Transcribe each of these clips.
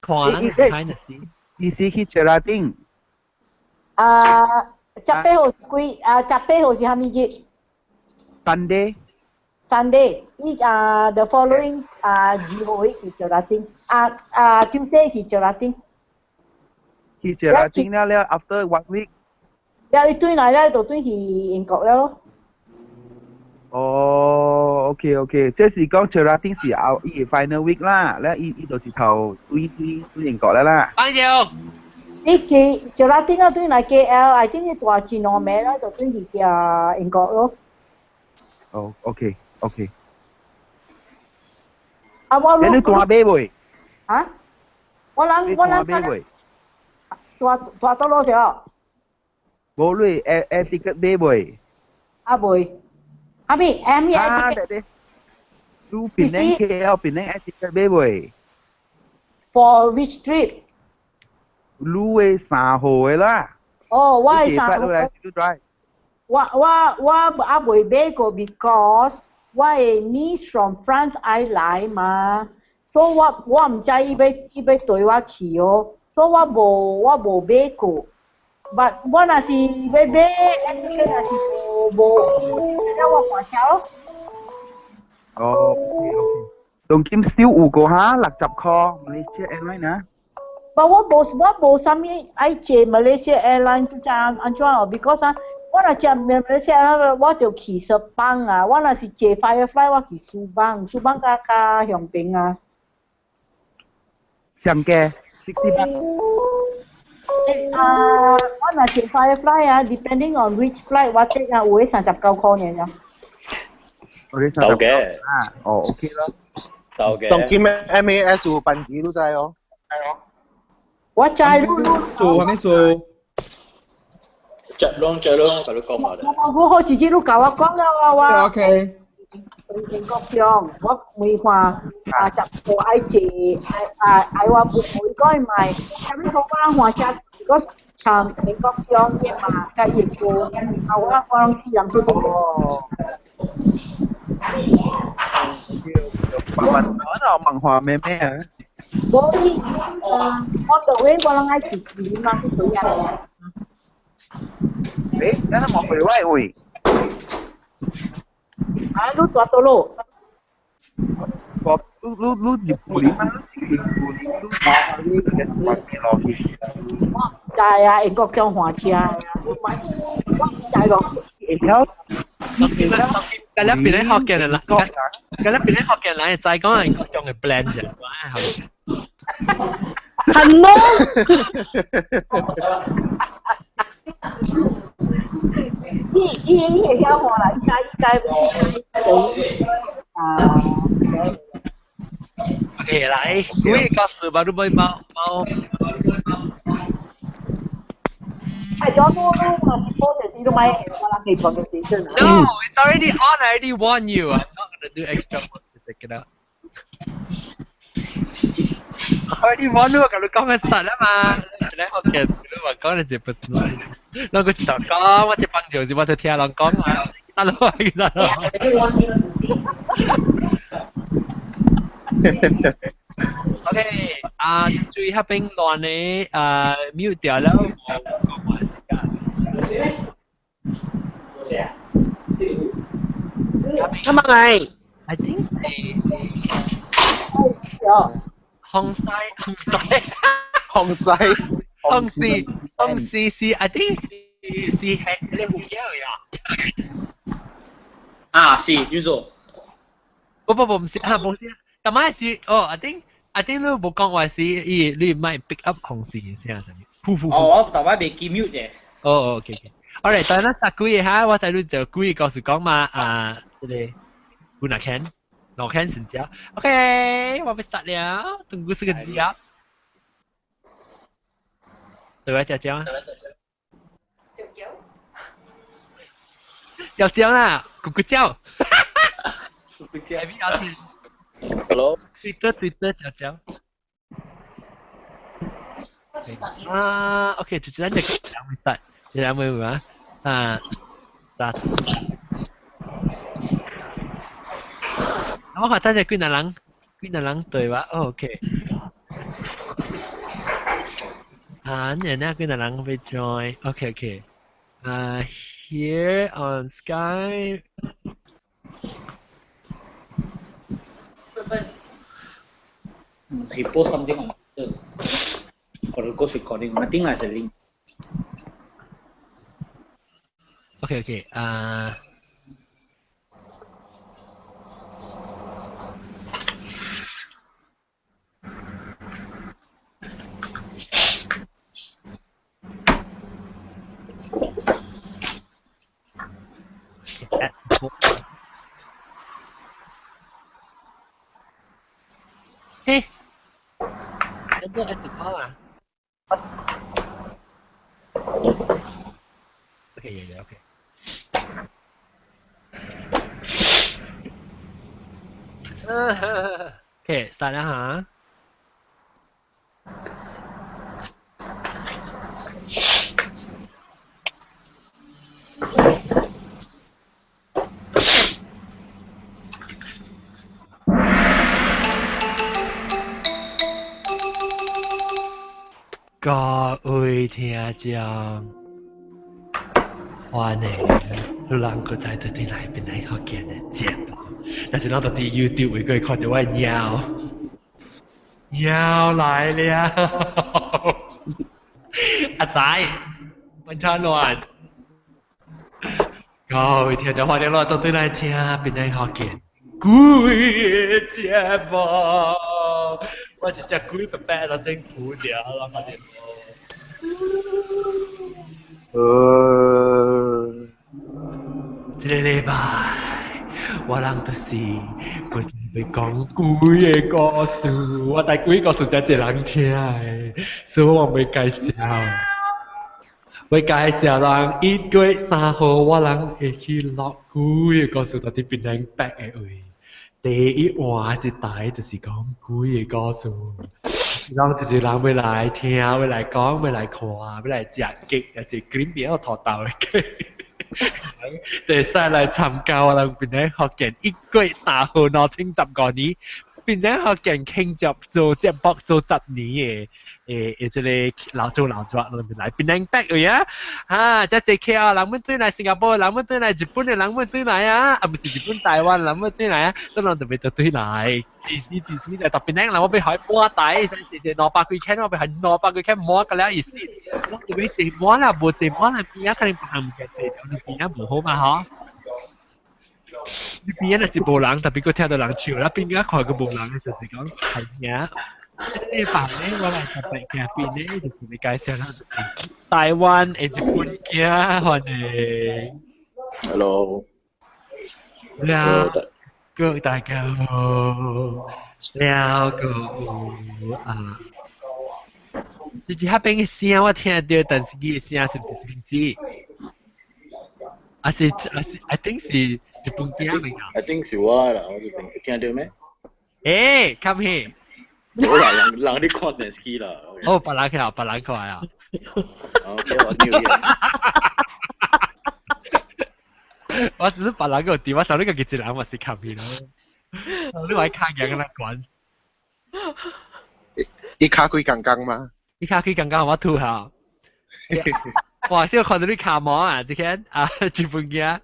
看人睇就是。伊是去 Cherating。啊，十八號是幾？啊，十八號是蝦米日？Sunday。 Sunday，伊啊，the following 啊，2號去 Cherating，啊啊，Tuesday 去 Cherating。去 Cherating 了了，after one week。了，伊轉來了，就轉去英國了咯。哦，OK OK，這是講 Cherating 是後伊 final week 啦，了伊伊就是頭對對對英國了啦。幫手。伊去 Cherating 啊，轉來 KL，I think 伊大一兩暝啦，就轉去英國咯。哦，OK OK。啊，我你大買未？啊？我諗我諗買未？大大多攞咗。無你 air air ticket 買未？啊未。阿咪 M 啊，對對。你檳城 KL 檳城 air ticket 買未？For which trip？你的3號的啦。哦，我的3號。我我我還未買過，because 我的 niece from France 愛來嘛，所以我我毋知伊欲伊欲綴我去哦，所以我無我無買過。But 我若是欲買，若是無無，了我換車咯。哦，OK OK。當今 still 有個哈，60塊，Malaysia Airlines 啊。但我無我無啥物愛坐 Malaysia Airlines 就按按怎哦？Because 啊，我若坐 Malaysia Airlines 我就去雪邦啊，我若是坐 Firefly 我去梳邦，梳邦較較方便啊。上價 60。啊，我若坐 Firefly 啊，depending on which flight 我 take 啊，有的39塊爾。夠嘅。啊，哦，OK 啦。夠嘅。當今 MAS 有班機你知哦？係咯。我知你數係咩數？着窿着窿，同你講下我我好幾日你共我講了啊，我。 OK。英國強，我問看啊，十號愛坐，愛愛愛我無伊講買，啥物好我換車，如果像英國強嘅嘛，佮伊做，啊我我攏死人做做。哦。慢慢我問話咩咩啊？無伊，我就會我攏愛自己嘛去做嘢。誒，等下我回喂喂。啊，你住倒咯？我你你你入樹林嗎？你入樹林，你你你落去。我毋知啊，英國強換車啊，我我毋知咯。會曉。今日變咧學嘅人啦，今日變咧學嘅人，就係講英國強嘅 blend 啫。係咯。伊伊伊會曉換啦，伊知伊知啊。 OK 啦，誒，幾個事吧，都冇冇冇。哎，咗都都嘛是波就是都買，我人可以 conversation 啊。No, it's already on. I already warned you. I'm not gonna do extra work to take it out. I already warned you，同你講緊實啊嘛。你學嘅，你話講你就 personal。兩個就講，我就幫就是我就聽人講啊。得咯，得咯。OK，啊，最後邊亂嘅啊 mute 掉了，冇講話時間。咁啊 I think 係紅西紅西紅西紅西紅西是 I think 是是係你福建呀？啊，是，你說。不不不，唔是啊，唔是啊，但係是哦，I think I think 你冇講話是伊你咪 pick up 紅線先啊，哦，我頭擺未記 mute 嘅。哦，OK OK。Alright，等咱十幾個哈，我知你就幾個故事講嘛，啊，這個古哪肯，哪肯成交。OK，我被殺了，等故事個字啊。對吧，小江？小江。小江啦，咕咕叫。咕咕叫。 Hello。對的對的，小江。啊，OK，就這樣就兩位殺，兩位啊，啊，殺。我看等下幾若人，幾若人對吧？哦，OK。啊，你那個人會 join。OK OK。Here on Skype。 He post something on Twitter or the ghost recording. I think there's a link. OK OK。啊。嘿，你都一直講啊？OK，有有 OK。OK，start 啦嚇。各位聽眾，歡迎你人閣再倒轉來檳城福建的節目，但是咱就佇 YouTube 會閣看著我的貓，貓來了，阿仔，溫餐暖，各位聽眾歡迎你倒轉來聽檳城福建鬼節目。我一隻鬼白白都真無聊啦，我哋。這個禮拜我人就是我準備講鬼的故事，我但鬼故事才一人聽的，所以我袂介紹。袂介紹人1月3號，我人會去錄鬼的故事，到佇檳城北的位。第一換一台就是講鬼的故事，人就是人欲來聽，欲來講，欲來看，欲來食雞，食一個餅仔土豆的雞，就會使來參加我人檳城福建1月3號2015年。檳城福建慶祝做節目做10年的誒誒，這個老做老做來檳城北位啊！哈，這濟客啊，人們轉來新加坡，人們轉來日本的，人們轉來啊，啊，毋是日本台灣，人們轉來啊，都人特別就轉來，迪士尼迪士尼來特別靚，人我欲開半台，使坐坐200幾間，我欲開200幾間滿個了意思，我特別坐滿啦，無坐滿啦，邊仔可能別項物件坐，邊仔無好嘛嗬。你邊仔若是無人，特別閣聽到人笑啦，邊仔看閣無人，就是講係爾。這禮拜咧，我來特別嘉賓咧，就是欲介紹咱台灣的日本囝，歡迎。 Hello。了，各大家好，了閣有啊，就是彼邊的聲我聽著，但是伊的聲是毋是名字？還是還是，I think 是。日本囝嚟㗎？I think 是我啦，我這邊聽到咩？欸，come here。冇啦，人人咧看電視機啦。哦，別人去啊，別人過來啊。 OK，我丟嘢。我只是別人個電話，手呢個一人嘛是 come here 咯。你話卡嘅咁樣管？伊卡幾工工嗎？伊卡幾工工，我吐下。哇！先看到你卡毛啊，這間啊，日本囝。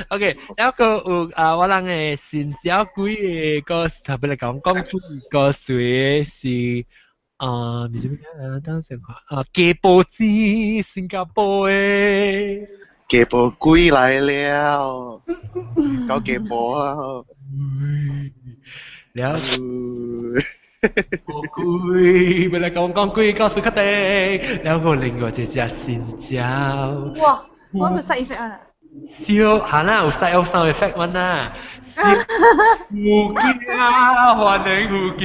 OK，然後有啊，我人的新招幾個特別來講，講幾個誰是啊？唔知咩啊？等陣看啊，雞波子，新加坡的雞波鬼來了，搞雞波啊！了。鬼，欲來講講鬼故事較濟，了個另外一隻新招。哇！我有 side effect 啊！笑，嚇啦，有 side sound effect 阮啦。小有驚，歡迎有驚。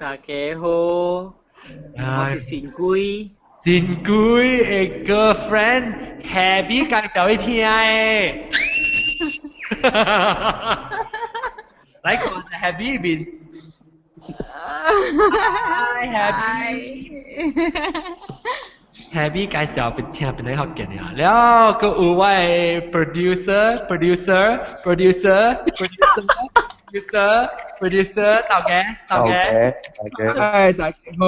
大家好，我是新鬼。新鬼的 girlfriend Happy 介紹你聽的。來看 Happy 面。Hi Happy。Happy 介紹俾聽檳城福建的啊，了閣有我的 producer producer producer producer producer ，producer 豆嘅，豆嘅，豆嘅，哎，大家好，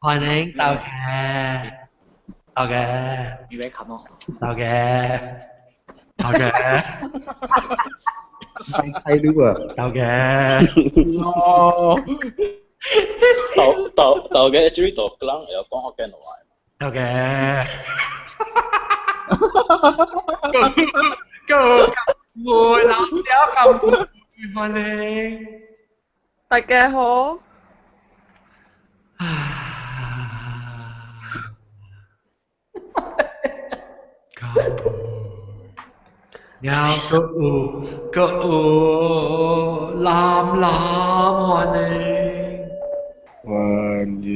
歡迎豆嘅，豆嘅，預備冚哦，豆嘅，豆嘅，睇到啊，豆嘅，哦，豆豆豆嘅 actually 豆人會曉講福建話。豆嘅。Go 會老小咁歡迎。大家好。有個有個有藍藍歡迎。歡迎。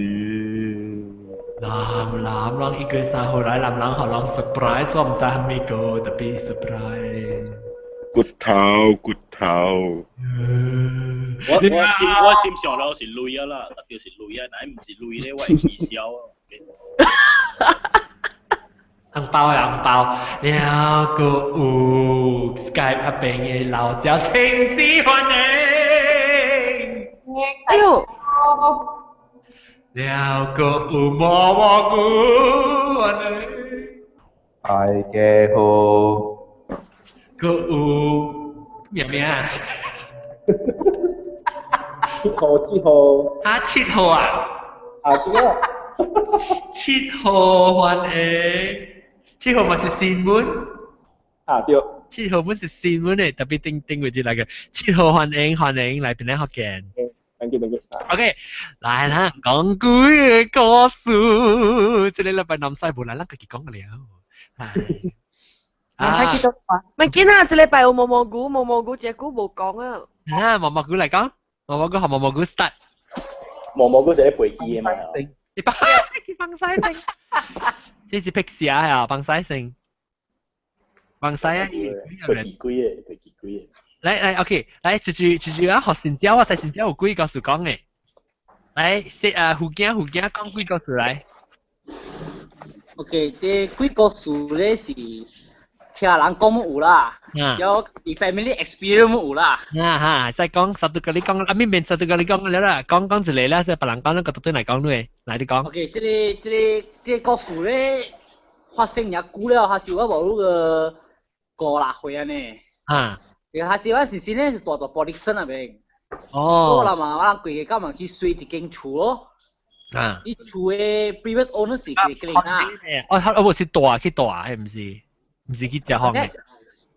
藍藍人1月3號來，藍藍予人 surprise，我毋知蝦米個，特別 surprise。骨頭骨頭。我心想了是鐳啊啦，特別是鐳啊，若毋是鐳咧，我會起痟啊。紅包啊紅包，了個有 Skype 那邊的老鳥親自歡迎。哎呦！了個有毛毛菇歡迎。大家好。個有咩名啊？7號7號。啊7號啊？啊對啊。7號歡迎。7號嘛是新聞。啊對。7號本是新聞的，特別頂頂位置來個。七號歡迎歡迎來邊咧福建。 Thank you, thank you. OK，來啦，講幾個故事，這個禮拜南西無來，咱家己講了。啊，咪見啊！這禮拜有毛毛菇，毛毛菇這久無講啊。啊，毛毛菇來講，毛毛菇和毛毛菇 start。毛毛菇是咧背機的嘛？你放去放西星，這是碧霞啊，放西星，放西啊，背機鬼的，背機鬼的。來來，OK，來，住住住住啊！學新椒，我在新椒有幾個故事講的。來，說啊，福建福建講幾個故事來。 OK，這幾個故事咧是聽人講有啦，有 family experience 有啦。啊哈，使講，實都甲你講，啊咪免實都甲你講了啦，講講一個啦，使別人講，咱個獨對來講你，來你講。 OK，這個故事咧發生也久了，還是我無那個5、6歲按呢。啊。還是我時時咧是住佇玻璃身那邊。哦。我人嘛，我人規個到嘛去洗一間厝咯。啊。伊厝的 previous owner 是幾個人啊？哦，他哦，是大去大，係毋是？毋是去食飯的。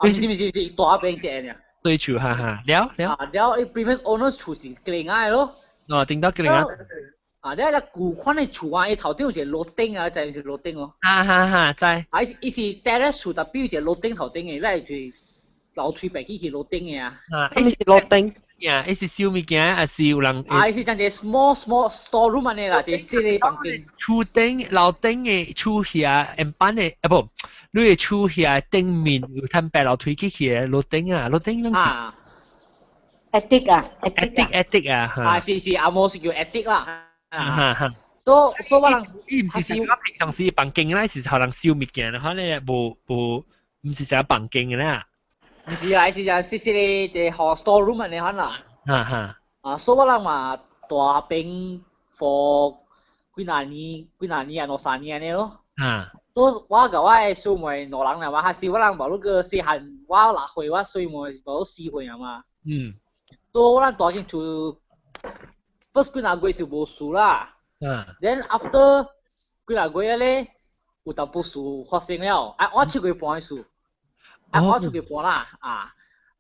毋是，大邊一個爾。對厝哈哈，了了。啊，了，伊 previous owner 厝是吉林仔的咯。哦，頂到吉林仔。啊，了了舊款的厝啊，伊頭頂有一個樓頂啊，知毋是樓頂哦？哈哈哈，知。啊，伊是 terrace 厝，但比有一個樓頂頭頂的，咱就是樓梯爬起去樓頂的啊。啊，伊是樓頂。呀，伊是燒物件，還是有人？啊，伊是像一個 small small store room 按呢啦，一個細个房間。厝頂樓頂的厝遐，緣板的啊無，你的厝遐頂面有通爬樓梯去去的樓頂啊，樓頂攏是。 attic 啊，attic attic 啊，啊是是，阿摩是叫 attic 啦。哈哈。所以我人，伊毋是成個平常時房間啦，是予人燒物件的，可能無無，毋是成房間的啦。毋是啊，是只細細个一個 store room 按呢款啦。哈哈。啊，所以我人嘛蹛邊 for 幾若年、幾若年啊，兩三年按呢咯。啊。所以我共我的小妹兩人啦，我還是我人無那個細漢，我6歲，我細妹無4歲啊嘛。所以我人蹛進厝，first 幾若月是無事啦。Then after 幾若月咧，有淡薄事發生了，啊，我出去搬的事。啊，我出去搬啦，啊，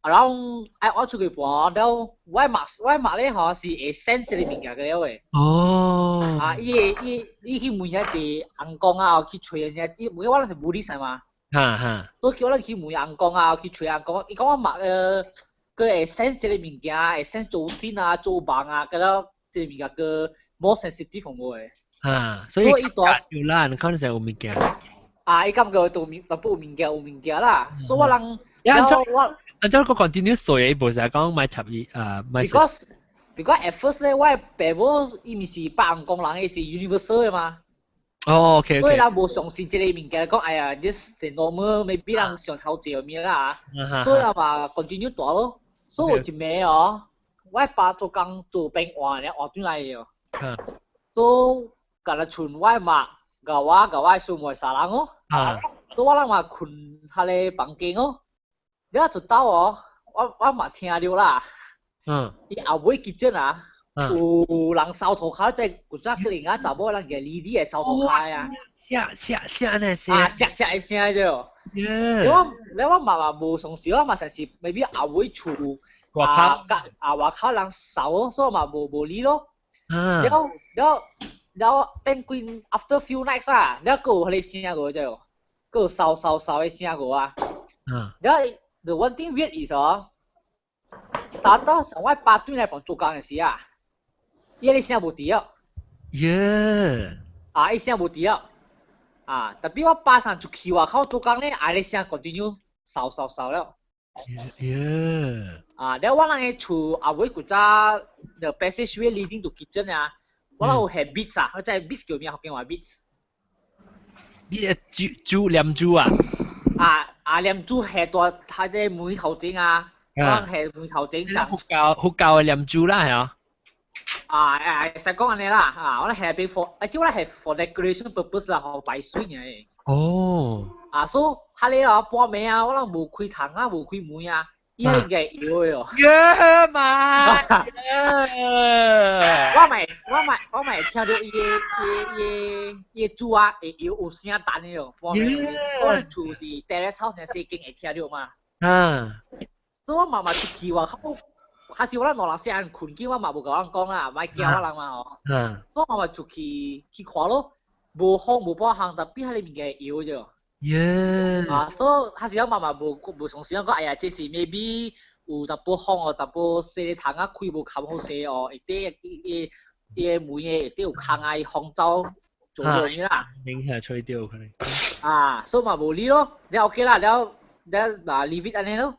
然後啊，我出去搬了，我媽咧吼是會 sense 這個物件個了的。哦。啊，伊會伊伊去問遐濟尪公啊，去揣人家，伊問我咱是 Buddhist 嘛。哈哈。所以叫咱去問尪公啊，去揣尪公，伊講我媽佢會 sense 這個物件，會 sense 祖先啊、做夢啊，個了這個物件閣 more sensitive 無的。啊，所以伊蹛有啦，你可能就有物件。啊，伊感覺都物淡薄有物件有物件啦，所以我人，我按照個 continue 水，無是講莫插伊啊，莫。 Because at first 咧，我的爸母伊毋是百紅公人，伊是 universal 的嘛。哦，OK。所以人無相信這個物件，講哎呀，just normal，maybe 人上頭濟物啦，所以人嘛 continue 蹛咯。所以有一暝哦，我爸做工做兵換咧，換轉來的哦。所以共咱剩我媽、佮我、佮我小妹三人哦。所以我人嘛睏彼個房間哦。了一晝哦，我嘛聽著啦。伊後尾 kitchen 啊，有人掃塗跤，即係古早吉林啊，查某人嘅離離會掃塗跤啊。嚇嚇嚇呢聲。啊，嚇嚇的聲啫。了我媽媽無相信，我嘛想是 maybe 後尾厝啊，啊外口人掃，所以嘛無理咯。了了了，等幾 after few nights 啊，了閣有彼個聲過啫，閣有掃掃掃的聲過啊。了 the one thing weird is 哦，當當時我爸轉來房做工的時啊，伊个聲無佇了。啊，伊聲無佇了。啊，特別我爸上出去外口做工咧，啊，个聲 continue 掃掃掃了。啊，了我人个厝後尾古早 the passageway leading to kitchen 啊，我人有下 beads 啊，我知 beads 叫咩福建話 beads？你個珠珠念珠啊？啊啊，念珠下大，他這門頭前啊，我人下門頭前上。佛教佛教的念珠啦，係啊。啊啊，會使講按呢啦，啊，我咧下邊 for，啊，即我咧係 for decoration purpose 啦，予擺媠嘅。啊，所以彼个哦，半暝啊，我人無開窗啊，無開門啊，伊係會搖的哦。耶媽！我咪聽著伊个伊个伊个珠啊會搖有聲彈的哦，半暝。我咧厝是 terrace house，四間會聽著嘛。所以我媽媽出去外口。還是我咱兩人細漢睏緊，我嘛無共人講啦，莫驚我人嘛吼。我媽媽出去去看咯，無風無半項，特別彼個物件會搖著。啊，所以還是我媽媽無相信講，哎呀，這是 maybe 有淡薄風哦，淡薄細個窗仔開無冚好勢哦，會得伊伊個門的會得有空啊，伊風走做落去啦。明顯吹掉可能。啊，所以嘛無理咯，了 OK 啦，了了嗱 leave it 按呢咯。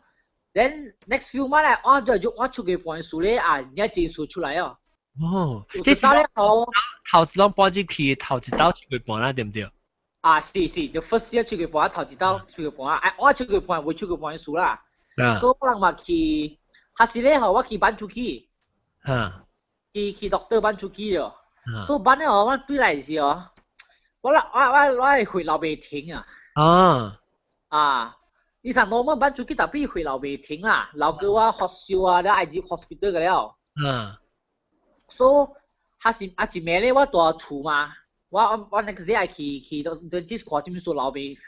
Then next few months 咧，我就我出去搬書咧啊，而家技術出來哦。哦，這是頭一攏搬入去，頭一道出去搬啦，對唔對？啊，是是，the first year 出去搬，頭一道出去搬，哎，我出去搬，未出去搬書啦。所以我人嘛去，還是咧，予我去搬出去。去 doctor 搬出去哦。所以搬咧，我對來時哦，我啦我我我血流袂停啊。啊。醫生我們搬出去，特別血流袂停啦，流過我發燒啊，了愛入 hospital 個了。所以還是啊一暝咧，我蹛厝嘛，我 next day 愛去到 dentist 看，啥物事流袂，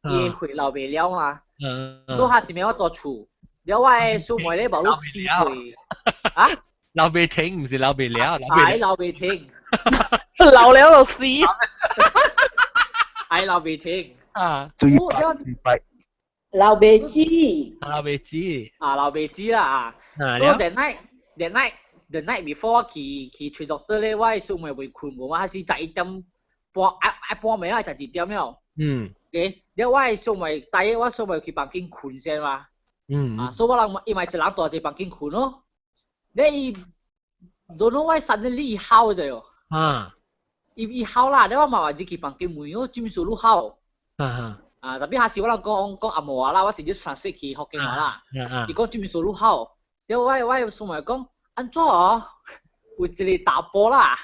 伊血流袂了嘛。所以還一暝我蹛厝，了我的小妹咧無你4歲。啊？流袂停，毋是流袂了。係流袂停。流了就死。係流袂停。啊。注意拜。流袂止。流袂止。啊，流袂止啦啊！所以 the night before 我去揣 doctor 咧，我的小妹未睏無嘛，還是11點半，啊啊半暝啊12點了。誒，了我的小妹帶我小妹去房間睏先嘛。啊，所以我人伊嘛一人蹛佇房間睏咯。你伊 don't know why suddenly 伊哭者哦。伊哭啦，了我嘛嘛入去房間問哦，做咩事你哭？啊，特別還是我人講講紅毛話啦，我是 just translate 去福建話啦。伊講做咩事你哭？了我小妹講，按怎哦？有一個查埔啦，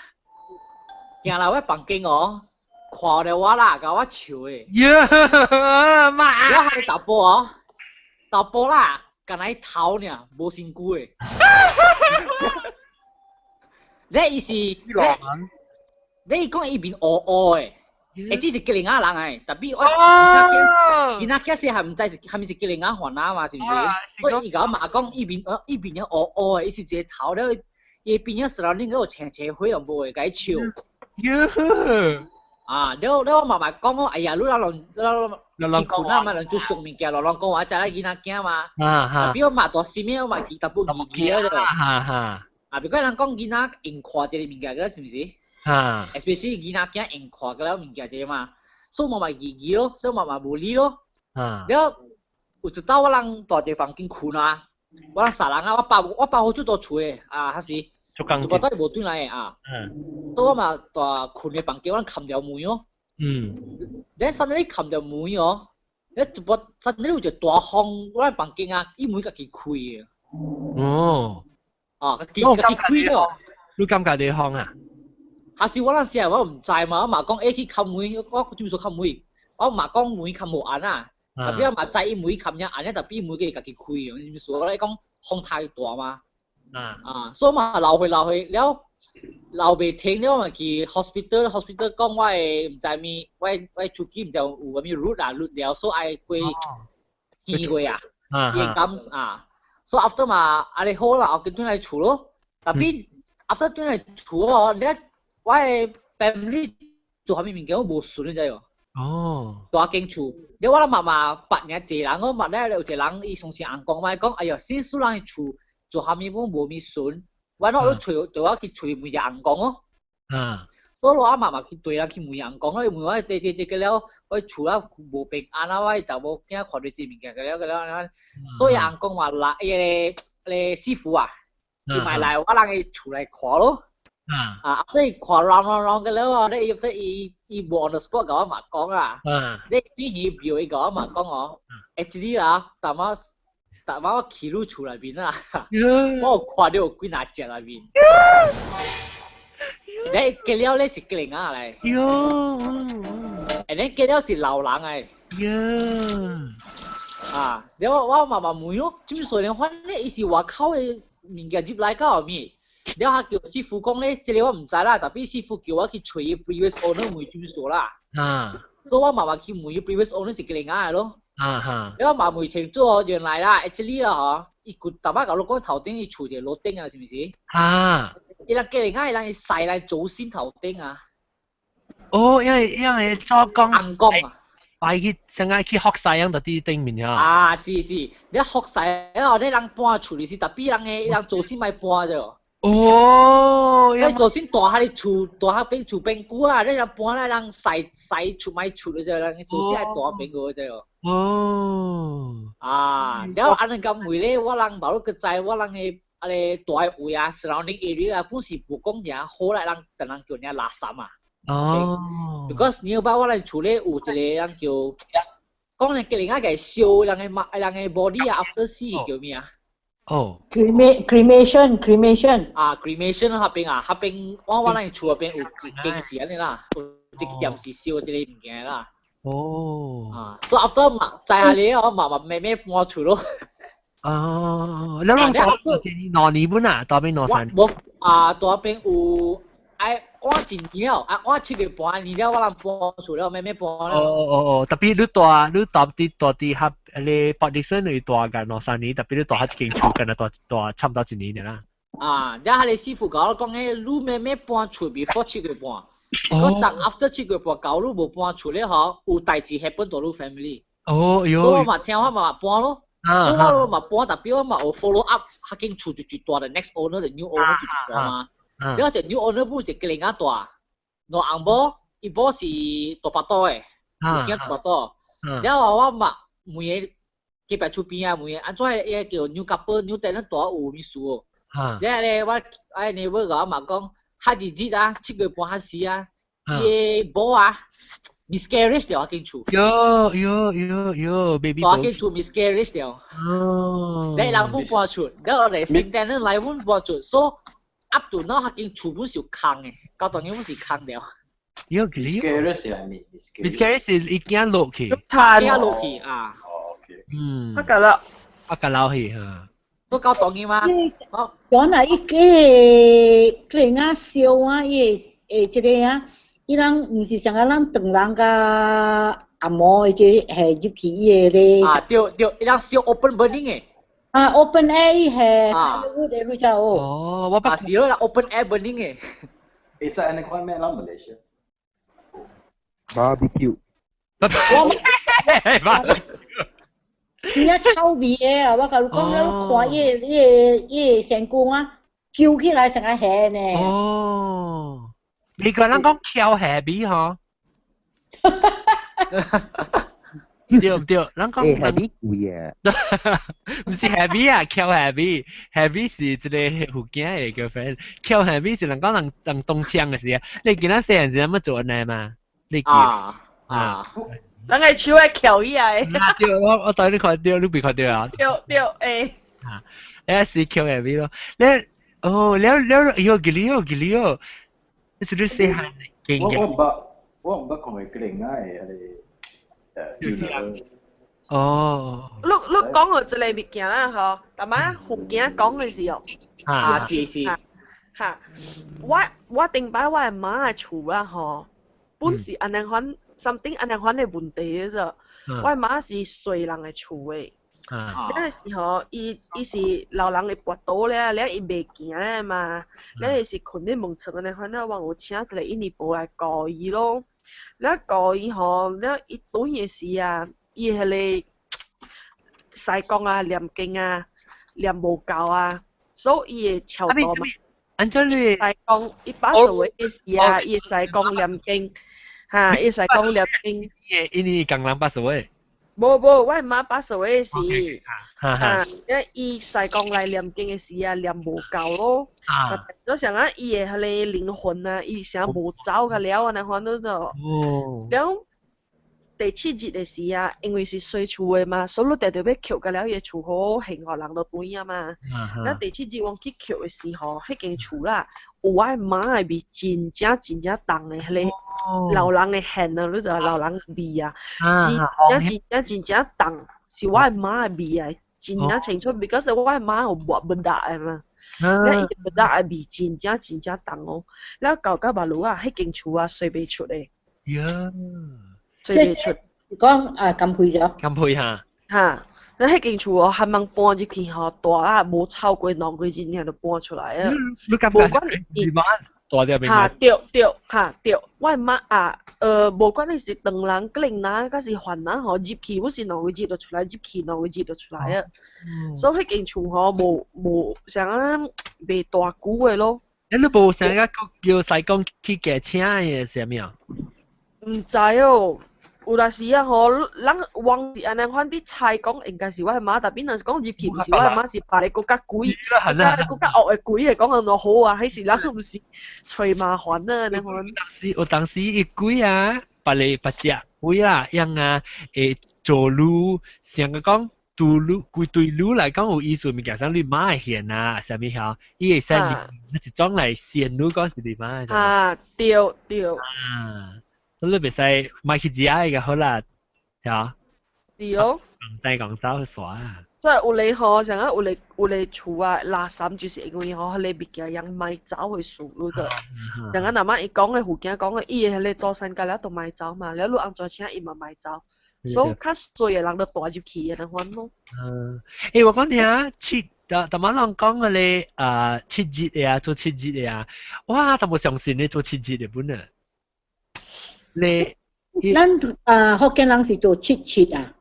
行來我房間哦，看著我啦，共我笑的。耶媽！我彼個查埔哦，查埔啦，干焦頭爾，無身軀的。你伊是，你伊講伊面烏烏的。欸，這是吉林仔人來，特別我囡仔囝細漢毋知是啥物是吉林仔番仔嘛，是毋是？我伊共我媽講，伊面伊面烏烏的，伊是一個頭了，伊邊仔 surrounding 有青青火又無會共伊笑。啊，了了我媽媽講哦，哎呀，你老亂老亂困啊嘛，亂做熟物件，亂亂講話，知影囡仔驚嘛。特別我媽大細面，我嘛記淡薄記記啊，就。啊，比如人講囡仔用看這个物件，個是毋是？Especially 囡仔囝用看個了物件這嘛，所以我嘛記記咯，所以我嘛無理咯。了有一晝我人蹛佇房間睏啊，我人三人啊，我爸好少蹛厝的啊，還是，就我倒無轉來的啊。所以我嘛蹛睏的房間，我人冚著門哦。你 suddenly 冚著門哦，你一撥 suddenly 有一個大風，我人房間啊，伊門家己開的。哦。啊，家己開了。你感覺你風啊？還是我那時我毋知嘛，我嘛講欸去冚門，我就是說冚門，我嘛講門冚無按啊，特別我嘛知伊門冚爾按，特別門佢家己開，是說咧講風太大嘛。啊，所以嘛流血流血了，流袂停了嘛去 hospital，hospital 講我的毋知物，我的手機毋知有啥物 root 啊 root 了，所以愛過機會啊，伊感啊，所以 after 嘛，按呢好啦，後轉來厝咯，tapi after 轉來厝哦，你我的 family 做啥物物件我無順，你知無？哦。大間厝，你我媽媽八年一個人，我嘛咧有一個人伊相信尪公嘛，講哎喲，先輸人厝做啥物我無物順，我攞你揣對我去揣問尪公哦。所以我媽媽去對人去問尪公咯，問我對對對個了，我厝啊無平安啊，我查某囝看到這物件個了個了，所以尪公話來伊個個師傅啊，伊嘛來我人个厝來看咯。啊，所以看 round round round 個了哦，你伊伊無 on the spot 共我嘛講啊，你轉去廟伊共我嘛講哦，actually 啊，淡仔淡仔我去你厝內面啊，我有看到有幾若隻內面。你結了咧是吉靈仔來。喲。誒，你結了是老人來。喲。啊，了我我媽媽問哦，做咩說你反正伊是外口的物件入來到後面。了他叫師傅講咧，這個我毋知啦，特別師傅叫我去揣 previous owner 問做咩說啦。所以我媽媽去問 previous owner 是吉靈仔的咯。了我嘛問清楚哦，原來啦，actually 啦嗬，伊舊淡仔共你講頭頂伊厝一個樓頂啊，是毋是？啊。伊人吉靈仔，伊人伊曬來祖先頭頂啊。哦，因為做工。尪公啊。擺去成日去學西樣就佇頂面啊。啊，是是，你學西哦，你人搬厝裡是特別人的人祖先莫搬著。哦，你祖先住喺厝，住喺邊厝邊久啊，你人搬來人曬曬厝莫厝就人祖先愛住邊個啫。哦。啊，了按呢咁問咧，我人無你個知，我人的啊個大位啊，surrounding area 啊，本是無講爾好來人，等人叫爾垃圾啊。哦。 Because nearby 我人厝咧有一個人叫，講咧叫人家給燒人的馬人的 body 啊，after 死叫咩啊？哦。 Cremation cremation。啊，cremation 那邊啊，那邊我咱厝那邊有一間是按呢啦，有一間是燒這個物件啦。哦。啊，所以 after 嘛，知下你我嘛嘛慢慢搬厝咯。哦，你攏住兩年本啊？大邊兩三年？無啊，大邊有愛我一年了，啊，我7月半年了，我人搬厝了，慢慢搬了。哦哦哦，特別你住你住佇住佇合你 Port Dickson 你住緊兩三年，特別你住喺一間厝，敢若住住差唔多一年的啦。啊，了彼个師傅共我講咧，你慢慢搬厝 before 七月半。嗰陣 after 七月半到你無搬厝咧嗬，有代誌 happen 到你 family。哦喲。所以我嘛聽我嘛搬咯。所以我嘛搬，特別我嘛有 follow up，彼間厝就一大的 next owner 的 new owner 就一大嘛。了隻 new owner 本一個另仔大，兩翁某，伊某是大腹肚的，有囝大腹肚。了後我嘛問伊隔壁厝邊啊問伊，按怎伊個叫 new couple new tenant 住有物事哦？了咧我哎 neighbor 共我嘛講，較日日啊，7月半較時啊，伊个某啊 miscarriage 掉彼間厝。喲喲喲喲，baby。大間厝 miscarriage 掉。哦。你人本搬出，了後來新 tenant 來阮搬出，所以 up to now 彼間厝本是有空的，到當年本是空掉。喲，miscarriage 是啥物？miscarriage 是伊囝落去。囝落去啊。哦，OK。嗯。我覺得。我覺落去嚇。都夠當然嗎？講啊，伊個佢啊燒啊，伊個這個啊，伊人毋是像啊咱唐人佮紅毛的這係入去伊個咧。啊，對對，伊人燒 open burning 的。啊，open air 係啊，的你知哦。哦，我啊是咯，open air burning 的。會使按呢款咩？咱馬來西亞。 Barbecue。 Barbecue。真正臭味的啊！我共你講，你看伊個伊個伊個身軀啊，揪起來成個鹹呢。哦，你個人講翹下味吼？對唔對？人講下味貴啊！毋是下味啊，翹下味，下味是一個福建的 girlfriend，翹下味是人講人人東槍的時啊。你見咱細漢時乜做按呢嘛？你記啊啊！人個手會翹起來。對，我我帶你看到，你未看到啊？對對，欸。嚇，你是 Q 嘅味咯。你哦，了了，喲，記哩哦，記哩哦，你是你細漢經驗。我毋捌看過吉林仔的彼個。哦。你講到這个物件啦，吼，逐擺福建講的時候，啊是是，哈，我頂擺我的媽的厝啊，吼，本是按呢款 something 按呢款的問題的啫。我的媽是隨人的厝的。那個時候，伊是老人會跋倒咧，了伊袂行咧嘛，了伊是睏咧門床按呢款，了我有請一個印尼婆來顧伊咯。了顧伊吼，了伊轉的時啊，伊彼个師公啊、念經啊、念無夠啊，所以伊會超度嘛。按怎你？師公伊 pass away 的時啊，伊會師公念經，哈，伊師公念經。伊呢工人 pass away。無無，我媽 pass away 時，啊，因伊師公來念經的時啊，念無夠咯。啊。就像啊，伊的彼个靈魂啊，伊啥無走個了，按呢款都就。哦。了，第七日的時啊，因為是洗厝的嘛，所以你定定欲抾個了，伊的厝好興予人都轉啊嘛。了第七日我去抾的時候，彼間厝啦，有我媽的味真正真正重的彼个老人的汗啊，你知老人味啊，真正真正真正重，是我的媽的味啊，真正清楚，because 我的媽有抹蚊達的嘛。了伊蚊達的味真正真正重哦，了到到目路啊，彼間厝啊，洗袂出的。呀！洗袂出。講啊，金配咗。金配哈。哈，咱彼間厝哦，還茫搬入去吼，大啊無超過2個月爾就搬出來啊。你感覺？無管伊大掉明哈對對哈對，我的媽啊，無管你是唐人、吉林人，抑是番人吼，入去我是兩個日就出來，入去兩個日就出來啊。所以彼間厝吼，無像按袂大久的咯。你無想個叫師公去寄請的啥物啊？毋知哦。有當時啊吼，人往是按呢款佇猜講應該是我的媽，但若是講入去毋是我的媽，是別个閣較鬼，閣較惡的鬼會講按怎好啊？彼時人毋是揣麻煩啊，按呢款。有當時伊鬼啊，別个別隻鬼啦，樣啊會做愈像個講對愈規對愈來講有意思物件，像你媽會現啊，啥物曉，伊會使一種來仙愈講是你媽。啊，對對。啊。你袂使買去食個好啦，係啊。對哦。講西講走去耍啊。所以有咧吼，像啊有咧有咧厝啊，垃圾就是因為吼，彼个物件用賣走的事，你知。像啊，若媽伊講的附近講的，伊的彼个祖先甲了都賣走嘛，了你按怎請伊嘛賣走，所以較衰的人就帶入去按呢款咯。嗯，欸，我講聽七，逐逐擺人講個咧啊七日的啊，做七日的啊，哇，淡薄相信咧做七日的本啊。你咱啊福建人是做七七啊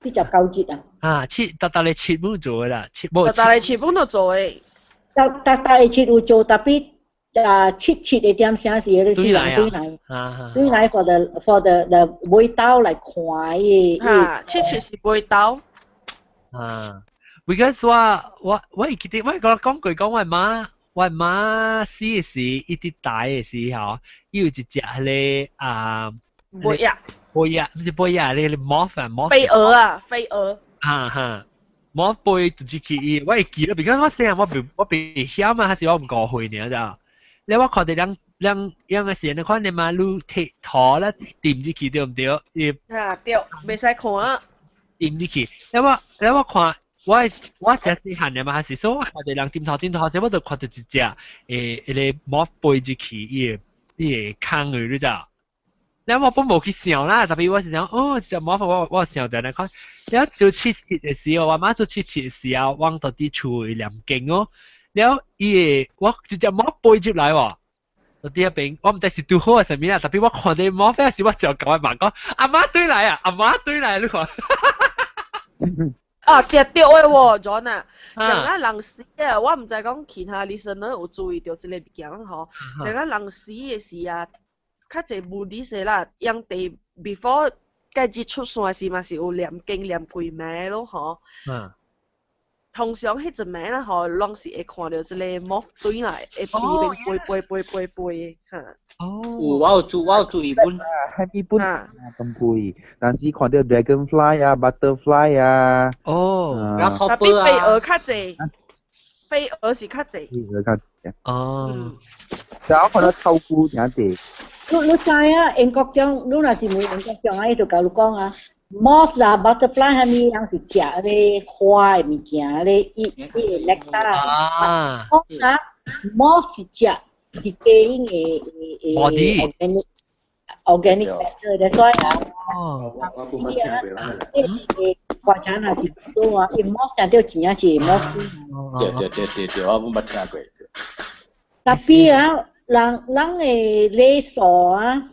，79日啊。啊，七，逐逐个七本做的啦，七無。逐逐个七本都做的。逐逐逐个七有做，特別啊七七的點聲是彼個是人對來，對來 for the 尾刀來看伊。啊，七七是尾刀。啊，because 我會記得我講講過講我媽。我媽死的時，伊佇大的時候，伊有一隻彼个啊，飛蛾，飛蛾，毋是飛蛾，彼个 moth 啊，moth。飛蛾啊，飛蛾。哈哈，moth 飛就入去伊，我會記得，because 我細漢我袂曉嘛，還是我毋5歲爾咋？咧我看著兩兩樣個時，你看你媽愈鐵塗咧掂入去對毋對？伊啊對，袂使看啊。掂入去，咧我看。我真細漢的嘛，還是說我看著人掂塗掂塗，時我就看著一隻彼个 moth 飛入去伊个空去，你知？咧我本無去想啦，特別我是想，哦，一隻 moth 我想著來看，了做七七的時候，我媽做七七的時候，我到佇厝念經哦，了伊個我一隻 moth 飛入來喎。到佇彼邊，我毋知是拄好還是啥物啦，特別我看著 moth 時，我就共我媽講，阿媽對來啊，阿媽對來，你看。啊，對對的喎，John 啊，像啊人死啊，我毋知講其他 listener 有注意著這個物件吼。像啊人死的時啊，較濟 Buddhist 啦，用佇 before 蓋日出山時嘛是有念經念幾暝咯吼。通常彼陣暝啦吼，攏是會看著這个 moth 轉來，會飛飛飛飛飛飛嚇。哦，有我有注意本，係咪本咁貴？但是看到 dragonfly 啊、butterfly 啊，哦，tapi 飛蛾較濟，飛蛾是較濟。飛蛾較濟。哦，就我看到臭菇誠濟。你知啊？英國長，你若是問英國長啊，伊就共你講啊，moth 啦、butterfly 啥物人是食彼個花的物件，咧伊伊會 nectar 啊。 moth 啊，moth 是食是雞的的 body organic matter，所以啊，哦，我冇聽過啦。伊個觀察若是多啊，伊 moth 聽著真正是 moth。對對對對對，我冇捌聽過。 Tapi 啊，人人的禮數啊，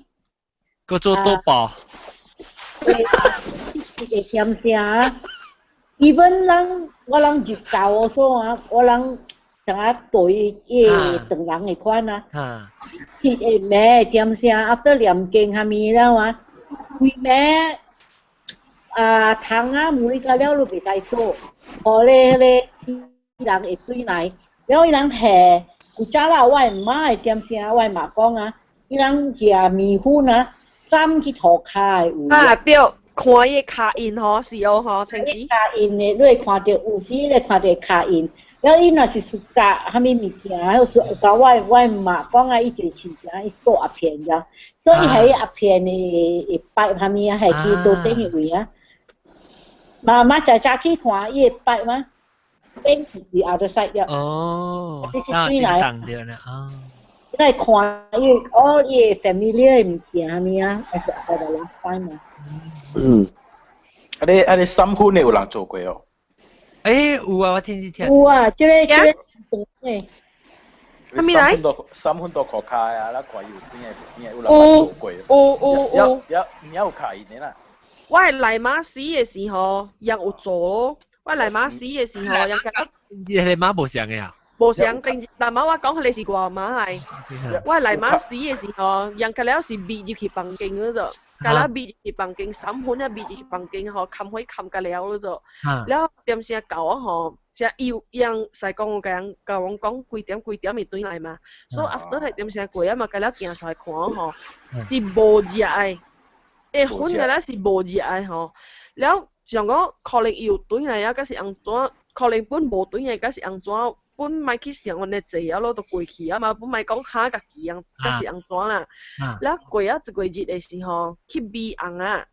閣做賭博。會會點聲啊？even 人我人入教所啊，我人像啊對伊個唐人的款啊，伊會暝點聲，after 念經啥物了啊，規暝啊窗啊門個了都袂使鎖，予咧彼個人會轉來，了伊人下古早啦，我的媽會點聲，我的媽講啊，伊人舉麵粉啊，送去塗跤的有。啊對，看伊跤印吼，是哦吼，清子。跤印的，你會看著有時你會看著跤印。了伊若是出教啥物物件，有甲我的媽講啊，伊一個親戚伊掃鴉片遮，所以伊係鴉片的會擺啥物啊，係去桌頂的位啊。媽媽早早去看伊會擺嗎？變去 the other side 了。哦，你是轉來。對啦，啊。你來看伊，哦，伊的 familiar 的物件啥物啊，還是 for the last time 啊。嗯。啊你三分的有人做過哦？欸，有啊，我聽你聽。有啊，這个這个誒。啥物來？三分多塗跤啊，咱看伊有邊個邊個有人捌做過。有有有。有有有跤印的啦。我的內媽死的時候，人有做咯。我內媽死的時候，人覺得。你你媽無相的啊？無相，定但媽我講彼个是我媽來。我內媽死的時候，人家了是覕入去房間嗰度，甲了覕入去房間，三分啊覕入去房間吼，冚火冚甲了嗰度。了點聲到啊吼，才伊有人師公有共人共阮講幾點幾點會轉來嘛。所以 after 係點聲過啊嘛，共了行出來看吼，是無食的，欸粉個了是無食的吼。了像講可能伊有轉來啊，抑是按怎？可能本無轉來，抑是按怎？本莫去想按呢濟啊，囉就過去啊嘛，本莫講哈家己樣，抑是按怎啦？了過啊一個日的時候，去米紅啊，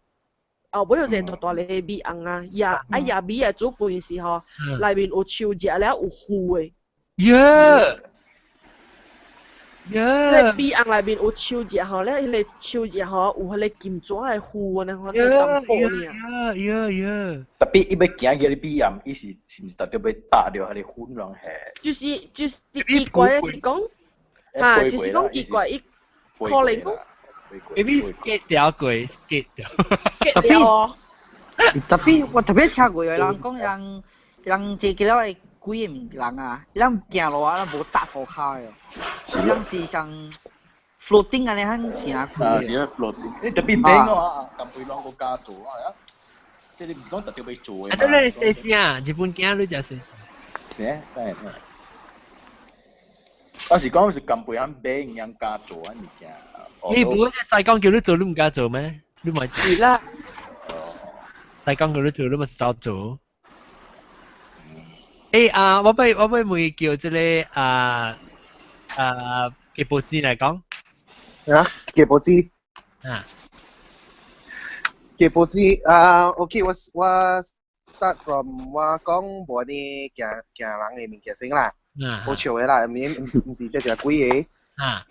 後尾有一个大大个米紅啊，野啊野米的煮飯時候，內面有樹葉了有糊的。耶！耶！米紅內面有樹葉吼，了彼个樹葉吼有彼个金紙的糊按呢，我真淡薄爾。耶耶耶！ Tapi 伊欲行去彼米頷，伊是是毋是特別欲搭著彼个粉攏下？就是奇怪的是講，哈，就是講奇怪，伊可能講。 Maybe 結掉過，結掉。結掉哦。 Tapi 我特別聽過有人講，人人這個了的鬼的人啊，人行路啊，人無踏塗跤的，人是像 floating 按呢款行啊，是啊，floating。你特別免哦，啊，近輩攏閣敢做啊，這個毋是講特別欲做的啊，對你說啥？日本囝你食啥？啥？等下等下。我是講是近輩肯買人敢做啊物件。你唔會西講叫你做，你毋敢做咩？你咪是啦。西講叫你做，你咪走做。欸啊！我欲問叫這个啊啊吉布茲來講。啊，吉布茲。啊。吉布茲啊，OK，我 start from 我講無呢行行人的物件先啦。無笑的啦，毋是這隻鬼个。啊。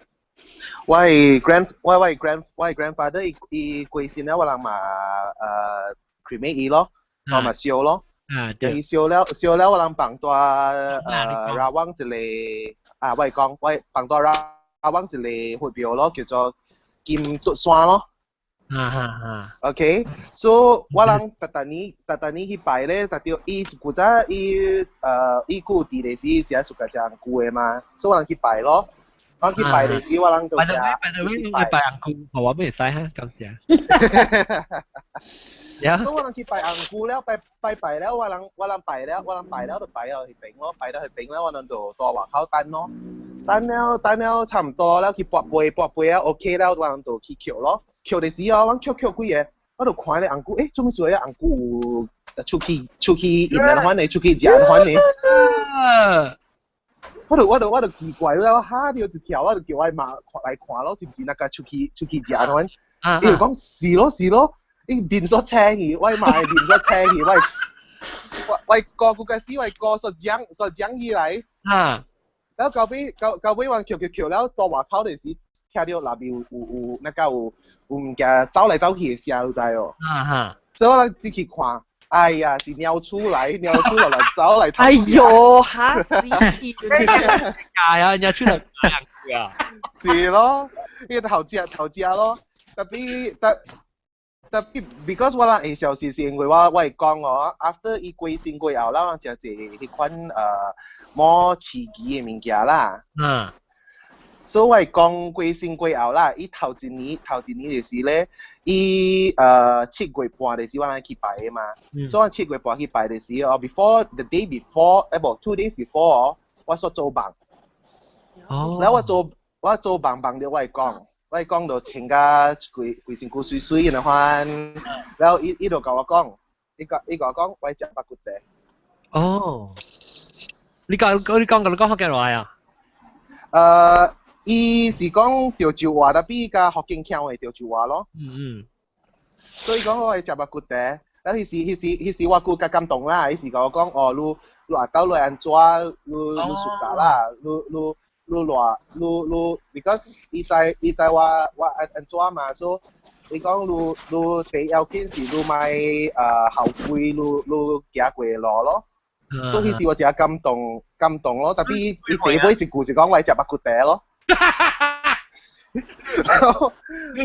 我的 grandfather 伊伊過身了，我人嘛cremate 伊咯，我嘛燒咯。啊對。伊燒了燒了，我人放佇 Rawang 一個啊，我會講我放佇 Rawang 一個佛廟咯，叫做金竹山咯。啊哈哈。 OK，so 我人逐逐年逐逐年去拜咧，逐著伊古早伊伊舊佇的時食暑假食紅菇的嘛，所以我人去拜咯。我去拜的時，我人就拜到尾拜到尾，你拜紅菇，我袂使哈，感謝。所以我人去拜紅姑了，拜拜拜了，我人拜了，我人拜了就拜了去邊咯，拜了去邊了，我人就到外口等咯，等了等了差唔多了去跋杯跋杯啊 OK 了，我人就去抾咯，抾的時候，我抾抾幾个，我就看咧紅姑，做咩事啊？紅姑有出去出去飲人款的，出去食人款的。我就奇怪了，我嚇到一跳，我就叫我媽來看咯，是毋是那個出去出去食款？伊就講是咯是咯，伊面煞青去，我媽的面煞青去，我哥嗰個時我哥煞講煞講起來。然後到尾我抾抾抾了到外口的時，聽到內邊有那個有物件走來走去的聲，你知哦？所以我進去看。哎呀，是貓鼠來，貓鼠落來走來。哎呦，嚇死！啊，貓鼠來啊！是咯，呢個頭食頭食咯，tapi 特 tapi because 我人會消息是因為我會講哦，after 伊過身過後啦，我食一彼款無刺激的物件啦。所以我講過身過後啦，伊頭一年就是咧，伊7月半就是我人去拜的嘛。所以我7月半去拜的時哦，before the day before，無 2 days before 哦，我煞做夢。然後我做夢夢著我會講，我會講到穿甲規規身軀媠媠按呢款，然後伊就共我講，伊共我講，我愛食肉骨茶。哦，你講福建話啊？伊是講潮州話，tapi 佮福建腔的潮州話咯。所以講我會食肉骨茶，然後彼時我閣較感動啦，彼時共我講哦，你阿兜你按怎，你暑假啦，你偌你，because 伊知我按怎嘛，所以伊講你第要緊是你莫後悔，你行過的路咯。所以彼時我真感動感動咯，tapi 伊第尾一句是講我愛食肉骨茶咯。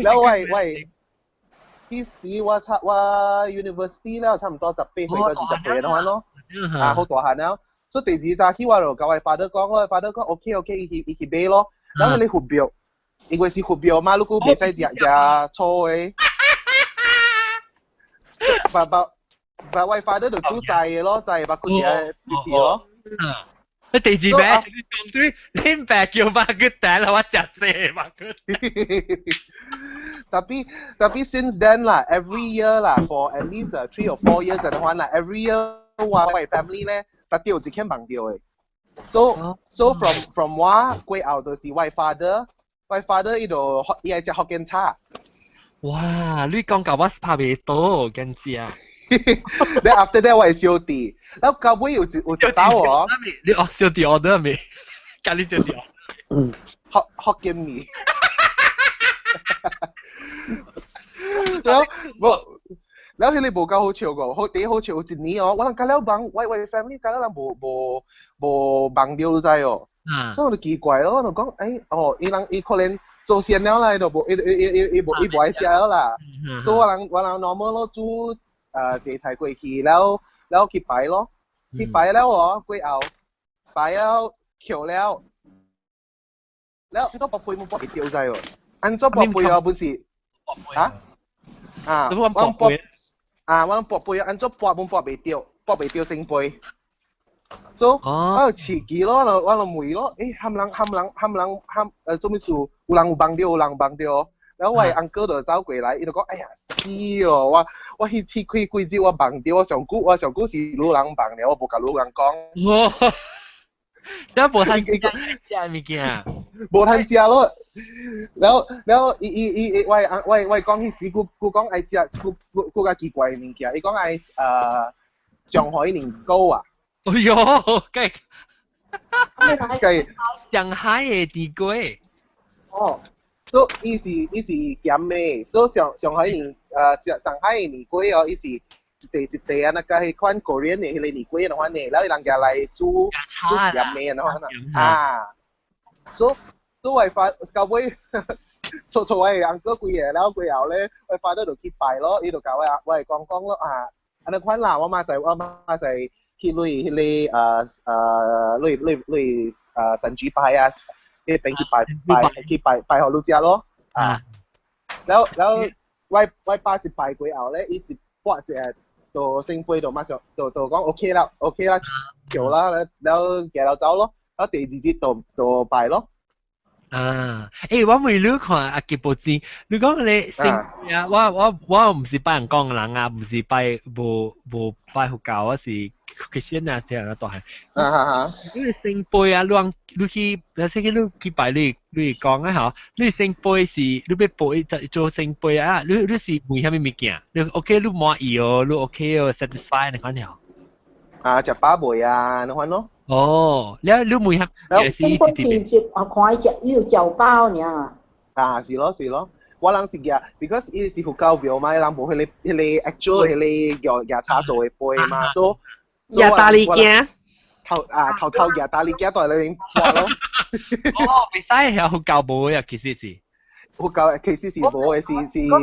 然後我彼時我 university 了，差唔多18歲到20歲那款咯，啊好大漢了。所以第二早起我就共我 father 講，我 father 講 OK OK，伊去買咯。然後你佛廟，因為是佛廟嘛，你閣袂使食食粗的。爸我 father 就煮齋的咯，齋肉骨茶入去咯。你第二名，你講對，恁爸叫肉骨茶啦，我食這肉骨。 Tapi since then 啦，every year 啦，for at least 3 or 4 years 的話啦，every year 我family 咧，特定有一間夢著的。So from 我過後就是我 father，我 father 伊就伊愛食福建炒。哇！你講到我拍袂到，緊張。 Then after that 我係小弟，然後到尾有一道哦。你哦小弟 order 未？教你小弟。嗯。福建麵。然後無，然後彼个無夠好笑個，好第一好笑有一年哦，我人佮了夢，我 family 佮了人無夢著你知哦。所以我就奇怪咯，我就講，哦，伊人伊可能做先了啦，伊就無伊伊伊伊無伊無愛食了啦。所以我人 normal 咯，煮濟菜過去，然後去拜咯，去拜了哦，過後拜了抾了，了你都跋杯無跋袂著知哦？按怎跋杯哦？不是啊啊，我跋啊，我跋杯按怎跋無跋袂著，跋袂著聖杯。所以我就刺激咯，我就問咯，含人做咩事？有人有夢著，有人夢著。然後我的 uncle 就走過來，伊就講：哎呀死咯！我彼天幾幾日我夢著，我上久是女人夢了，我無共女人講。哦，這無通食物件，無通食咯。然後伊伊我講彼時，閣講愛食，閣較奇怪的物件，伊講愛上海年糕啊。哎喲，計計上海的甜粿。哦。所以伊是鹹的，所以上海的年粿哦，伊是一塊一塊啊，那個彼款 Korean 的彼个年粿那款的，然後伊人家來煮煮鹹的那款啊，所以我發到尾做我的 uncle 幾个，然後過後咧，我 father 就去拜咯，伊就共我講講咯啊，按呢款啦，我媽仔去類彼个類神主牌啊。去邊去拜拜去拜拜予你食咯，啊，然後我爸一拜過後咧，伊一撥一下，就聖杯就馬上就講 OK 啦，OK 啦，叫啦，然後行了走咯，然後第二日就拜咯。啊！我問你看阿吉布子，你講你聖啊，我唔是拜人講人啊，唔是拜無拜佛教，我是 Christian 啊，這樣都係。啊哈哈！你聖杯啊，你去，你先去你去拜你講啊嗬，你聖杯是你欲背做聖杯啊，你是問啥物物件？你 OK，你滿意哦，你 OK 哦，satisfy 你看了。啊，食飽未啊？你看咯。哦，你問下也是聖杯是唔是啊？看伊食伊有食飽爾。啊，是咯是咯，我人是嘅，because 伊是佛教廟嘛，伊人無彼個 actual 彼個舉茶做的杯嘛，所以舉大力鏡，頭啊頭頭舉大力鏡在裏面撥咯。哦，袂使係佛教無嘅，其實是佛教其實是無的，是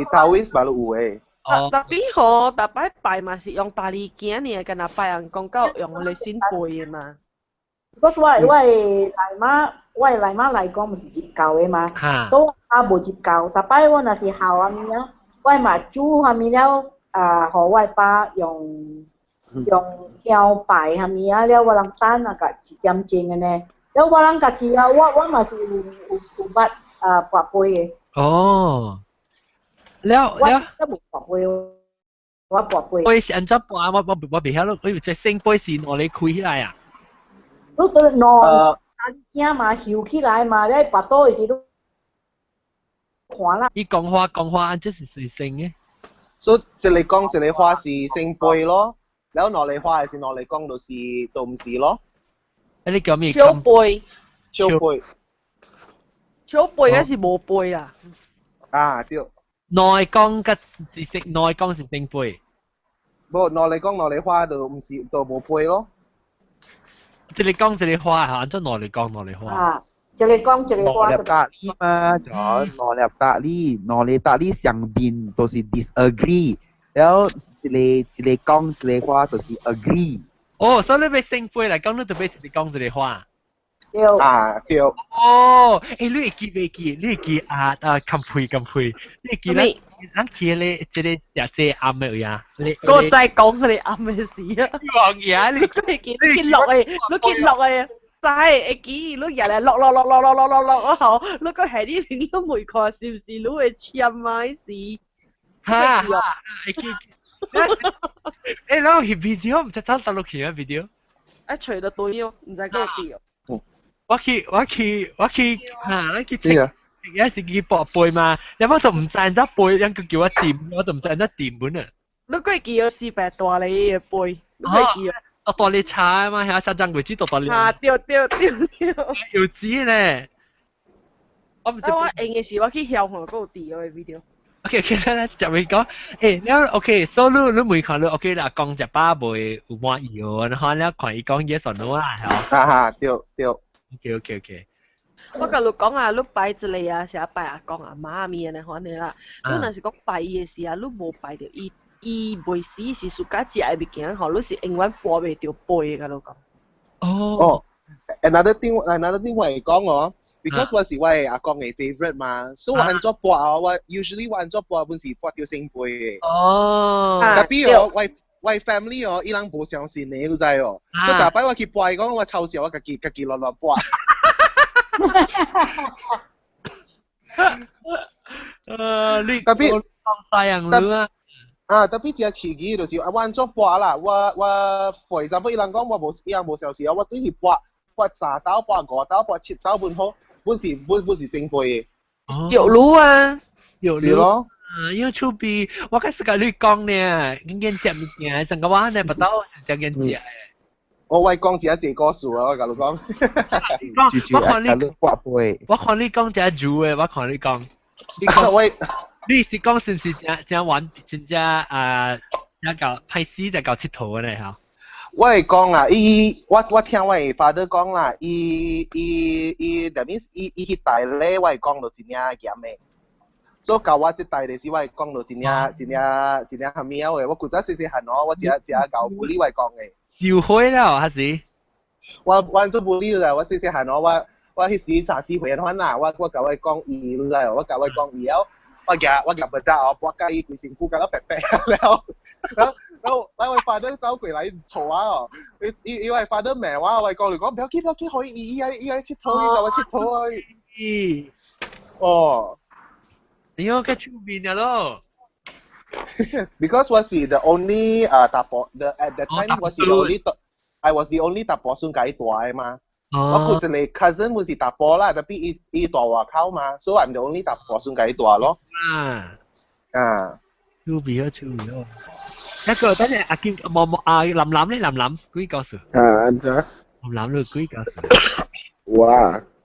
Taoist 嘛都有的。哦，特別吼，逐擺拜嘛是用大力鏡爾，敢若拜人講到用彼個聖杯的嘛。我的大媽，我的大媽來講，毋是入教的嘛，所以我無入教。逐擺我若是孝啥物啊，我嘛煮啥物了啊，予我爸用香拜啥物啊了，我人等啊個一點鐘的呢。了我人家己啊，我嘛是有捌啊跋杯的。哦，了了，我無跋杯，我跋杯。杯是按怎跋？我袂曉咯，我以為這聖杯是攞嚟開起來啊。你對兩鏡嘛，翕起來嘛，你跋倒的時都看啦。伊講話，按這是隨性嘅。所以一個講一個話是聖杯咯，然後兩個話是兩個講就是都毋是咯。啊，你叫咩？小杯。小杯。小杯還是無杯啦？啊，對。內講嘅是聖，內講是聖杯。無，兩個講兩個話就毋是就無杯咯。一個講一個話嚇，按怎兩個講兩個話？啊，一個講一個話。兩粒答理嘛，就兩粒答理，兩個答理上邊都是 disagree，然後一個一個講一個話就是 agree。哦，所以你欲聖杯來講，你就欲一個講一個話。對。啊，對。哦，你會記袂記？你會記啊啊，冚配冚配，你會記咱去咧，這個食這暗的位啊？我再講佢哋暗的事啊！王爺，你會記？你見落的，你見落的，知會記？你日來落落落落落落落落哦，你閣下你你未看是毋是你會簽啊？是？哈哈，會記。然後翕 video 毋知走倒落去啊 video？啊，揣到對哦，毋知閣有佇哦。我去嚇，我去。有時去跋杯嘛，你我就毋知按怎杯，人佢叫我掂，我就毋知按怎掂本啊。你會記有四百大粒的杯，你會記啊？哦，大粒茶嘛，遐三張櫃子大大粒。啊，對對對對。有錢咧。我毋知。我閒的時，我去囂看，閣有佇個 video。 OK，咱食未講，你 OK，所以你問看你 OK 啦，講食飽袂有滿意哦，然後你看伊講 yes or no 啦，嚇。啊哈，對對。 OK。我共你講啊，你拜一個啊，是拜阿公阿媽咪按呢款的啦。你若是講拜伊的時啊，你無拜著伊，伊袂死是 suka 食的物件吼，你是永遠跋袂著杯的，共你講。哦。哦，another thing 我會講哦，because 我是我的阿公的 favorite 嘛，所以我按怎跋哦，我 usually 我按怎跋本是跋著聖杯的。哦。 Tapi 哦，我 family 哦，伊人無相信的，你知哦。所以逐擺我去跋，講我嘲笑我家己，家己亂亂跋。你 Tapi 西洋你啊？啊，特別這刺激就是啊，我按怎跋啦，我 for example，伊人講我無，伊人無相信啊，我對去跋跋三刀、跋五刀、跋七刀，本好，本是本是聖杯的。石爐啊，是咯。啊，因為厝邊我開始共你講呢，緊緊食物件，成個我呢不到正緊食的。我講一個故事啊，我共你講。我看你我看你講這煮的，我看你講，你講我，你是講是毋是誠誠玩真正啊，誠𠢕歹勢才𠢕𨑨迌的呢吼？我會講啊，伊我聽我的 father 講啦，伊 that means 伊彼代咧，我會講就真正嚴的。所以到我這代就是我會講就真正真正真正蝦米仔的。我古早細細漢哦，我真真𠢕 bully 我會講的。受會了還是？我做 bully 啦，我細細漢哦，我彼時三四歲款啦，我共我講伊，你知無？我共我講伊了，我夾我夾不得哦，我介意規身軀甲到白白了，然後然後然後我 father 走過來吵我哦，伊伊伊我 father 罵我，我講你講不要緊不要緊，可以伊伊愛伊愛𨑨迌，伊共我𨑨迌啊。哦，你有個出面啊咯。 Because 我是 the only 查埔 the at that time 我是 the only I was the only 查埔孫共伊蹛的嘛。我有一個 cousin 毋是查埔啦，tapi 伊伊蹛外口嘛，所以 I'm the only 查埔孫共伊蹛咯。啊啊，出面啊出面哦。一個等陣阿堅冇冇阿林林咧林林，幾個數？啊，按怎？林林你幾個數？我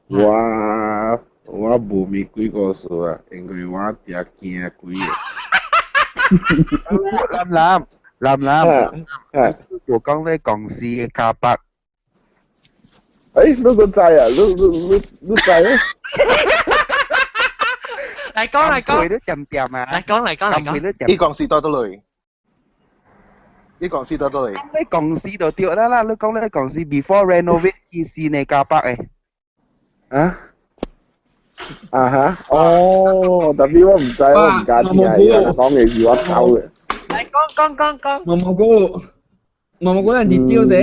我我無咪鬼故事啊，因為我誠驚鬼的。林林林林，我講咧公司嘅卡巴。欸，你個知啊？你你你你知啊？嚟講嚟講，都掂掂啊！嚟講嚟講嚟講，伊公司多多類，伊公司多多類。你公司就對啦啦，你講你公司 before renovate 伊是呢加百嘅。啊？啊哈！哦，tapi 我毋知，我毋敢聽，伊講嘅是我走嘅。嚟講講講講。毛毛菇，毛毛菇人哋丟者。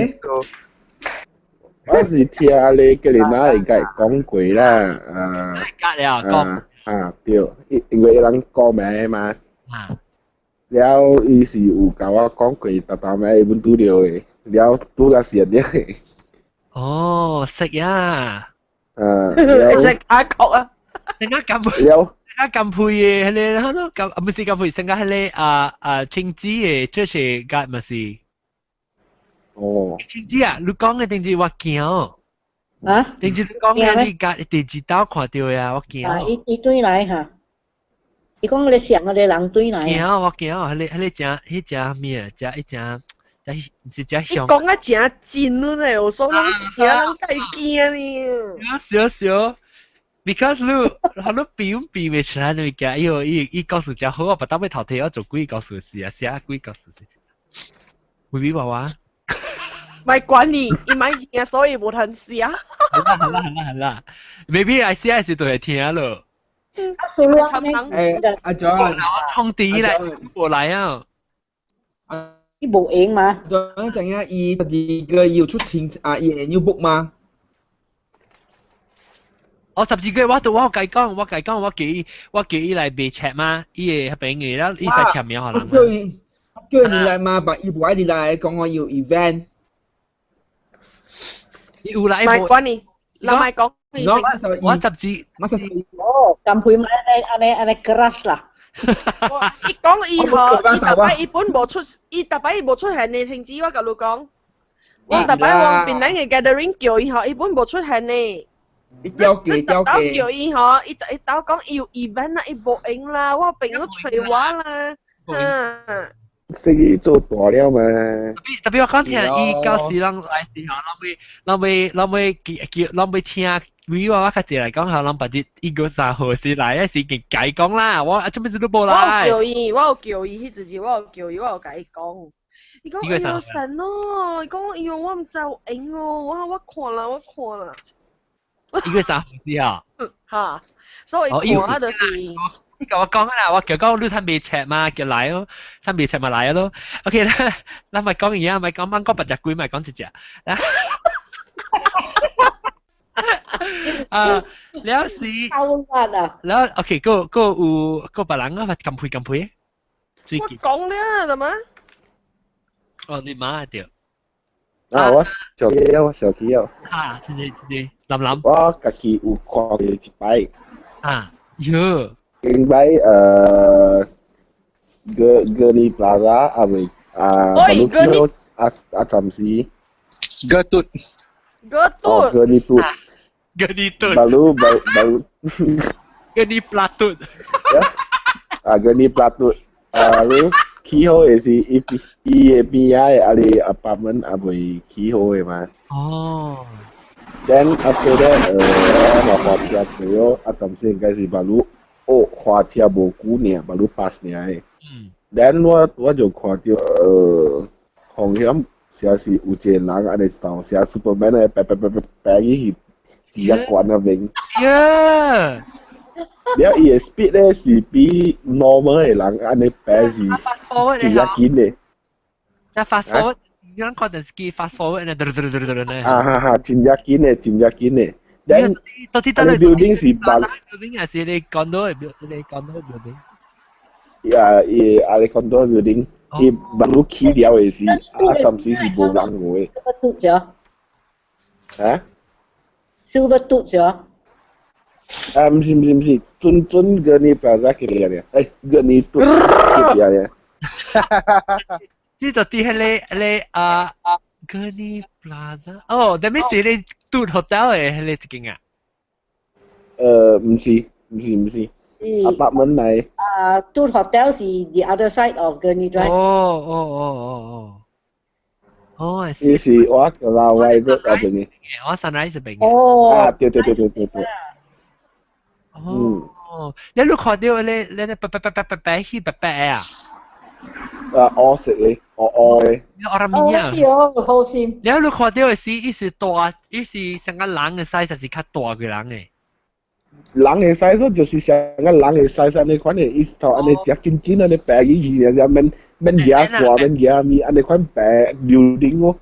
我是聽你吉連仔會共伊講過啦，啊。隔了講。啊對，因因為伊人講名嘛。啊。了，伊是有共我講過，逐逐暝伊阮拄著的，了拄甲線了的。哦，識啊。啊。食阿國啊。成個咁了。成個咁配嘅，迄個，彼個咁，毋是咁配，成個彼個啊啊青子嘅，這是個咪是。哦。青子啊，你講嘅頂次我驚。啊？頂次你講嘅你家第二道看著的啊，我驚。啊，伊伊轉來哈。伊講你上個人轉來。驚我驚，彼個彼個誠彼隻咩？食一隻，食毋是食香。伊講啊誠真咧，有所攏驚攏家驚呢。少少。Because 你，你變變袂出來你物件，伊伊伊故事誠好，我別當欲頭提我做鬼故事是啊，寫鬼故事是。微微娃娃。莫管你，伊莫聽，所以無通寫。好啦好啦好啦好啦，maybe 愛寫時就會聽咯。啊，數落誒，阿 John，充電來過來啊！伊無閒嘛？ John 怎樣？伊12個有出錢啊？伊會有 book 嗎？我12個月我都我共伊講，我共伊講，我叫伊我叫伊來買冊嘛，伊會朋友啦，伊使簽名予人嘛。叫伊叫伊來嘛，但伊無愛來，講我有 event。伊有來莫管你，人莫講。我十二，我十哦，咁配咪按呢按呢按呢 crush 啦。伊講伊吼，伊逐擺伊本無出，伊逐擺伊無出現的，甚至我共你講，我逐擺往檳榔的 gathering 叫伊吼，伊本無出現的。伊調價調價。叫伊吼，伊伊兜講伊有 event 啦，伊無閒啦，我朋友揣我啦，哈。生意做大了嘛。 Tapi 我講聽，伊到時攏來時候，攏欲攏欲攏欲叫叫攏欲聽。為我我較濟來講，吼，攏別日1月3號時來，啊是共伊講啦，我啊做咩事都無來。我有叫伊，我有叫伊，彼陣時我有叫伊，我有共伊講。伊講哎喲神哦，伊講哎喲我毋知有閒哦，我我看啦，我看啦。 1月3號時啊。哈，所以看啊就是。你共我講啦，我叫講你趁未冊嘛，叫來哦，趁未冊嘛來咯。OK 啦，咱咪講伊啊，咪講，講講八隻鬼，咪講一隻。啊，了是，了 OK，閣閣有閣別人啊，咁配咁配。我講了，怎麼？哦，你媽對。啊，我小起了，我小起了。啊，是是是，林林。我家己有看過一擺。啊，喲。頂擺格格尼 Plaza 啊未啊，喂，啊啊暫時。格嘟。格嘟。哦，格尼嘟。格尼嘟。 Baru baru baru。格尼 Platut。啊，格尼 Platut。啊，你起好的是伊邊伊的邊仔的啊，你 apartment 還未起好的嘛？哦。 Then after that，我嘛駛車過咯，啊，暫時應該是 baru 哦，駛車無久爾，baru pass 爾的。Then 我我就看著風險，寫是有一個人按呢掃寫 Superman 的，白白白白白去去一個關那邊。呀！了伊的 speed 咧是比 normal 的人按呢爬是真正緊的。那 fast forward，你人看電視機 fast forward 呢？呢。啊哈哈，真正緊的，真正緊的。then 到底到底 building 是辦 building 還是你 condo 的你 condo building？呀，伊啊你 condo building，伊萬起了的時，啊暫時是無人嘅。嘟咗。啊？Silver 嘟咗。啊，毋是毋是毋是，準準 Gurney Plaza 隔壁咧，欸，Gurney 嘟隔壁咧。呢度啲係你你啊 Gurney Plaza，哦，that means 你嘟 hotel 嘅係你一間啊？毋是毋是毋是，apartment 嚟。啊，嘟 hotel 是 the other side of Gurney Drive。哦哦哦哦哦，哦，伊是我叫老外個那邊嘅。我 Sunrise 邊嘅。哦。啊，對對對對對對。哦，你你看到你你你白白白白白白去白白啊？啊，烏色的，烏烏的。你烏物件。哦，好心。你你看到的是，伊是大，伊是像個人的 size，還是較大個人的？人的 size 就是像個人的 size 按呢款的，伊頭按呢只緊緊按呢白起去，然後免免壓線，免壓物，按呢款白 building 哦。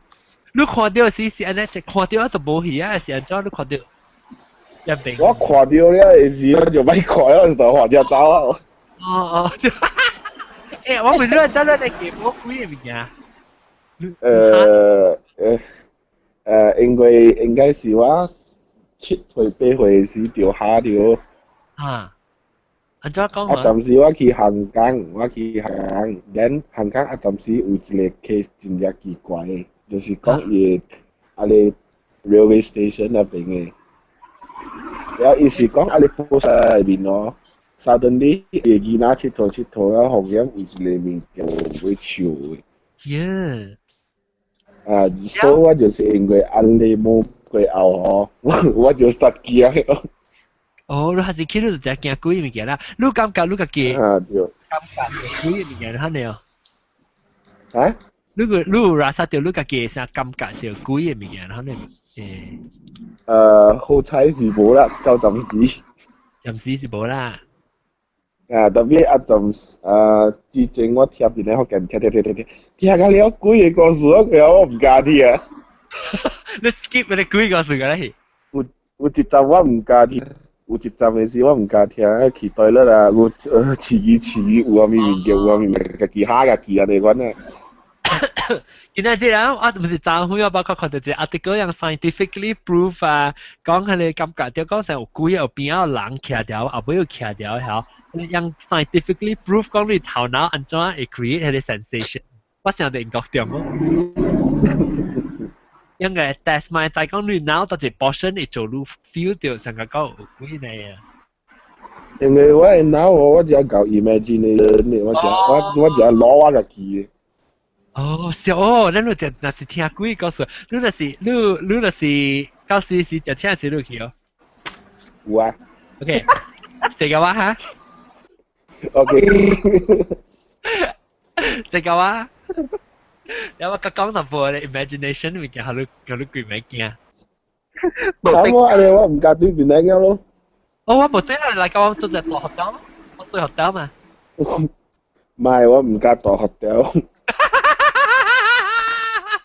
你看到是是按呢，看到啊就無去啊，是按怎你看到？我看到了的時，我就袂看了，就換只走啊。哦哦，就，欸，我問你，真係你見過鬼的物件？因為應該是我7歲8歲時著嚇著。啊，按怎講啊？暫時我去香港，我去香港，then 香港啊，暫時有一個 case 真正奇怪，就是講伊啊個 railway station 那邊的。然後伊是講啊，你 post 內面哦，suddenly 伊個囡仔𨑨迌𨑨迌啊，後面有一個物件會笑的。耶！啊，所以我就是因為按呢無過後吼，我就實驚。哦，你還是去你就真驚鬼物件啦？你感覺你家己啊對，感覺鬼物件按呢哦？啊？你個你有拉薩到你家己啥感覺到鬼的物件，可能誒。好彩是無啦，到暫時。暫時是無啦。啊，特別啊陣啊，之前我聽邊咧福建聽聽聽聽聽，聽到了鬼個故事，我我毋敢聽。你 skip 你鬼故事個咧？有有一陣我毋敢聽，有一陣的時我毋敢聽，去對了啦，有刺激刺激，有啥物物件，有啥物件，家己嚇家己按呢款啊。今仔日啊，我毋是昨昏我包括看到一個 article 樣 scientifically proof 啊，講彼個感覺著講成有鬼有邊仔有人徛著，後尾有徛著曉，用 scientifically proof 講你頭腦按怎會 create 彼個 sensation，我想著英國中哦。因為 test 嘛，就講你腦佗一 portion 會做你 feel 著成個講有鬼呢啊。因為我的腦我只搞 imagination 我只我我只攞我家己的。哦，是哦，咱你就若是聽鬼故事，你若是你你若是到時是就請時你去哦。有啊。 OK，這個我哈。 OK。這個我，你我講淡薄咧 imagination 物件，予你予你鬼咪驚。慘我按呢我毋敢對面來講咯。哦，我無對啦，來講我做隻大學校，我做學校嘛。唔係，我毋敢大學校。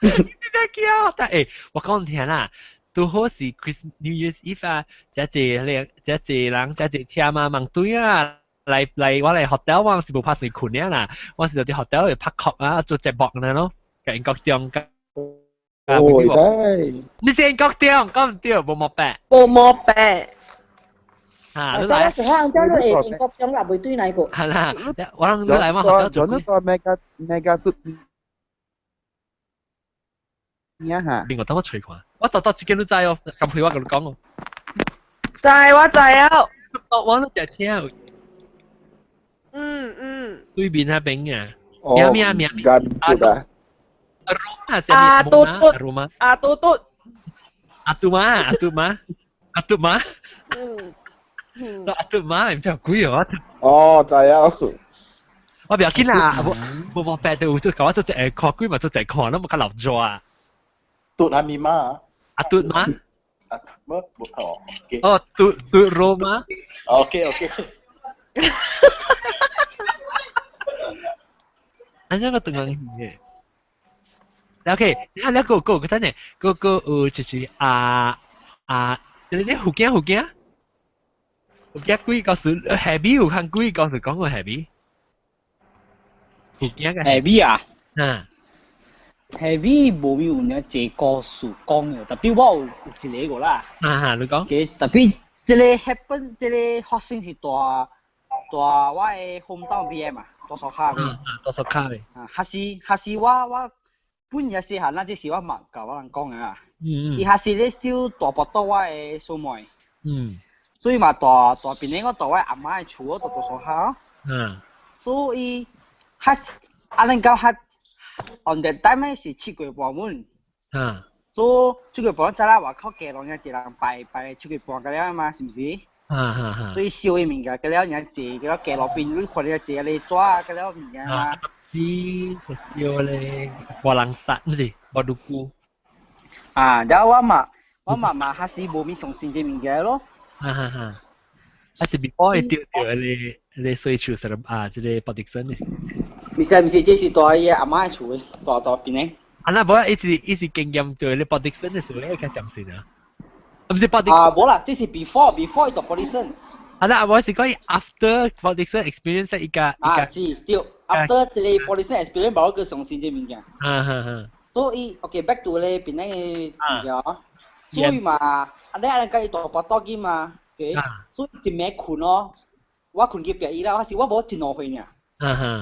你在叫？但欸，我講你聽啦，拄好是 Christmas New Year's Eve 啊，這濟人，這濟人，這濟車嘛，問對啊，來來，我來 hotel 我是無拍算睏了啦，我是佇 hotel 會拍殼啊，做節目呢咯，甲英國中甲。哦，會使。你是英國中，講毋對，無毛病。無毛病。啊，你來。我想講，你會英國中也袂對哪個？係啦，我諗你來我 hotel 做。做那個 mega mega 嘟。哈？邊個等我隨看？我到到這間都知哦，咁配我共你講哦。知我知啊。我都食車。嗯嗯。對面那邊啊。咩咩咩咩。阿阿阿嘟嘟。阿阿嘟嘟。阿嘟媽，阿嘟媽，阿嘟媽。嗯。阿嘟媽，唔知有鬼哦。哦，知啊。我不要緊啦，無無無白就做，我做一看鬼嘛，做一看，攏無較老熱啊。嘟係咪媽？阿嘟媽？啊，冇哦，OK。哦，對對羅馬。 OK OK。安尼我頓講嘅。OK，你你個個個等陣，個個有就是啊啊，你福建福建，福建幾個是 happy 有看幾個是講過 happy，福建嘅 happy 啊？嗯。 Heavy 無咪有呢這故事講嘅，特別我有一個個啦。啊，你講。嘅特別這個 happen，這個發生是大大我的 hometown 邊嘛，大沙卡嘅。大沙卡嘅。啊，還是還是我本也細漢，那這是我媽教我人講嘅啦。嗯嗯。伊還是咧小大腹肚我的小妹。嗯。所以嘛，大大邊咧，我大我阿媽的厝，我大大沙卡。嗯。所以，還啊，恁講較。On that time 是7月半滿，啊，所以7月半早啦，外口街路爾一人拜拜7月半個了嘛，是毋是？啊啊啊！所以燒的物件，個了爾濟，個了街路邊你看了濟個紙啊，個了物件嘛。紙燒咧，無人殺，毋是無獨孤。啊，然後我嘛，我媽媽還是無咪相信這物件咯。哈哈哈！啊是 before 會掉掉你你水樹什啊，這個保迪森的。毋是毋是，這是大伊阿媽厝的，大大邊的。啊，那無一直一直經驗對你保迪森的時候，你會較相信啊？毋是保迪。啊，無啦，這是 before 伊做保迪森。啊，那我是講 after 保迪森 experience 伊個。啊，是對，after 這個保迪森 experience 無去相信這物件。啊哈哈。所以，OK back to 咧邊個物件，所以嘛，啊你啊人伊大巴肚去嘛，OK，所以一暝困哦，我困隔壁伊啦，我是我無真兩歲爾。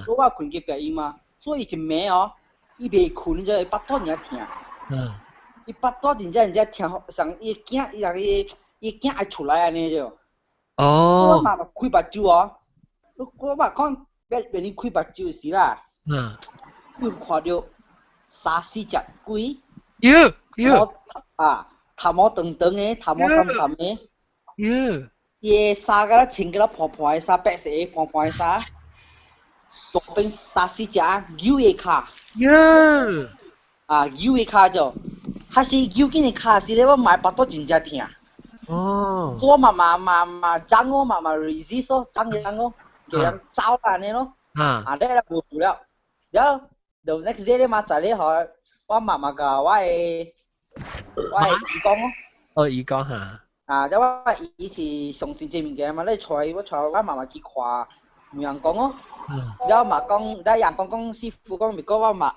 所以我困隔壁伊嘛，所以一暝哦，伊袂困，就腹肚爾疼。伊腹肚真正真正疼，像伊囝，伊人伊伊囝愛出來按呢就。哦。我嘛開目睭哦，我嘛講欲欲你開目睭時啦。嗯。又看著三四隻鬼。喲喲。啊，頭毛長長的，頭毛深深的。喲。伊的衫敢若穿敢若破破的衫，白色的破破的衫。大邊三四隻扭的跤。喲。啊，扭的跤就，還是扭緊的跤時咧，我嘛腹肚真正疼。哦。所以我嘛嘛嘛嘛爭我嘛嘛 resist 咯，爭人咯，叫人走啦按呢咯。啊。啊，咧無做了，然後 the next day 咧嘛在咧予我媽媽共我的姨公咯。哦，姨公哈。啊，了我姨是相信這物件嘛，咧帶我帶我媽媽去看牧羊公咯。了嘛講，了楊公講師傅講，如果我嘛，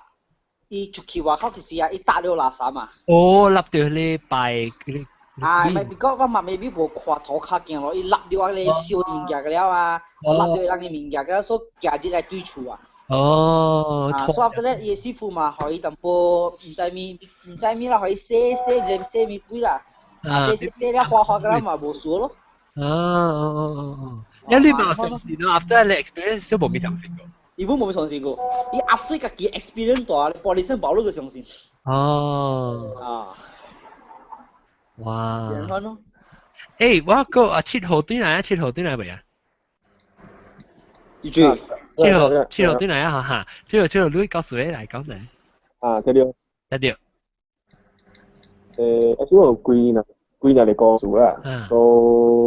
伊出去外口其實啊，伊搭了垃圾嘛。哦，立著咧拜。啊，咪如果我嘛未必無看塗跤鏡咯，伊立著我咧燒物件個了啊，立著人的物件個了，所以行入來對厝啊。哦。啊，所以後咧，伊師傅嘛，予伊淡薄毋知物，毋知物啦，予伊洗洗人洗物鬼啦，啊，洗洗了花花個了嘛無事咯。哦哦哦哦。因為你嘛相信咯，after 你 experience 都無咪相信過。伊本無相信過，伊 after 家己 experience 大，玻璃身保你個相信。哦。啊。哇。然後咯。欸，我個啊7號對來啊，7號對來未啊？記住。7號對來啊，哈！7號你告訴你來講來。啊，對對。對對。欸，我有幾年。幾年的故事啦，都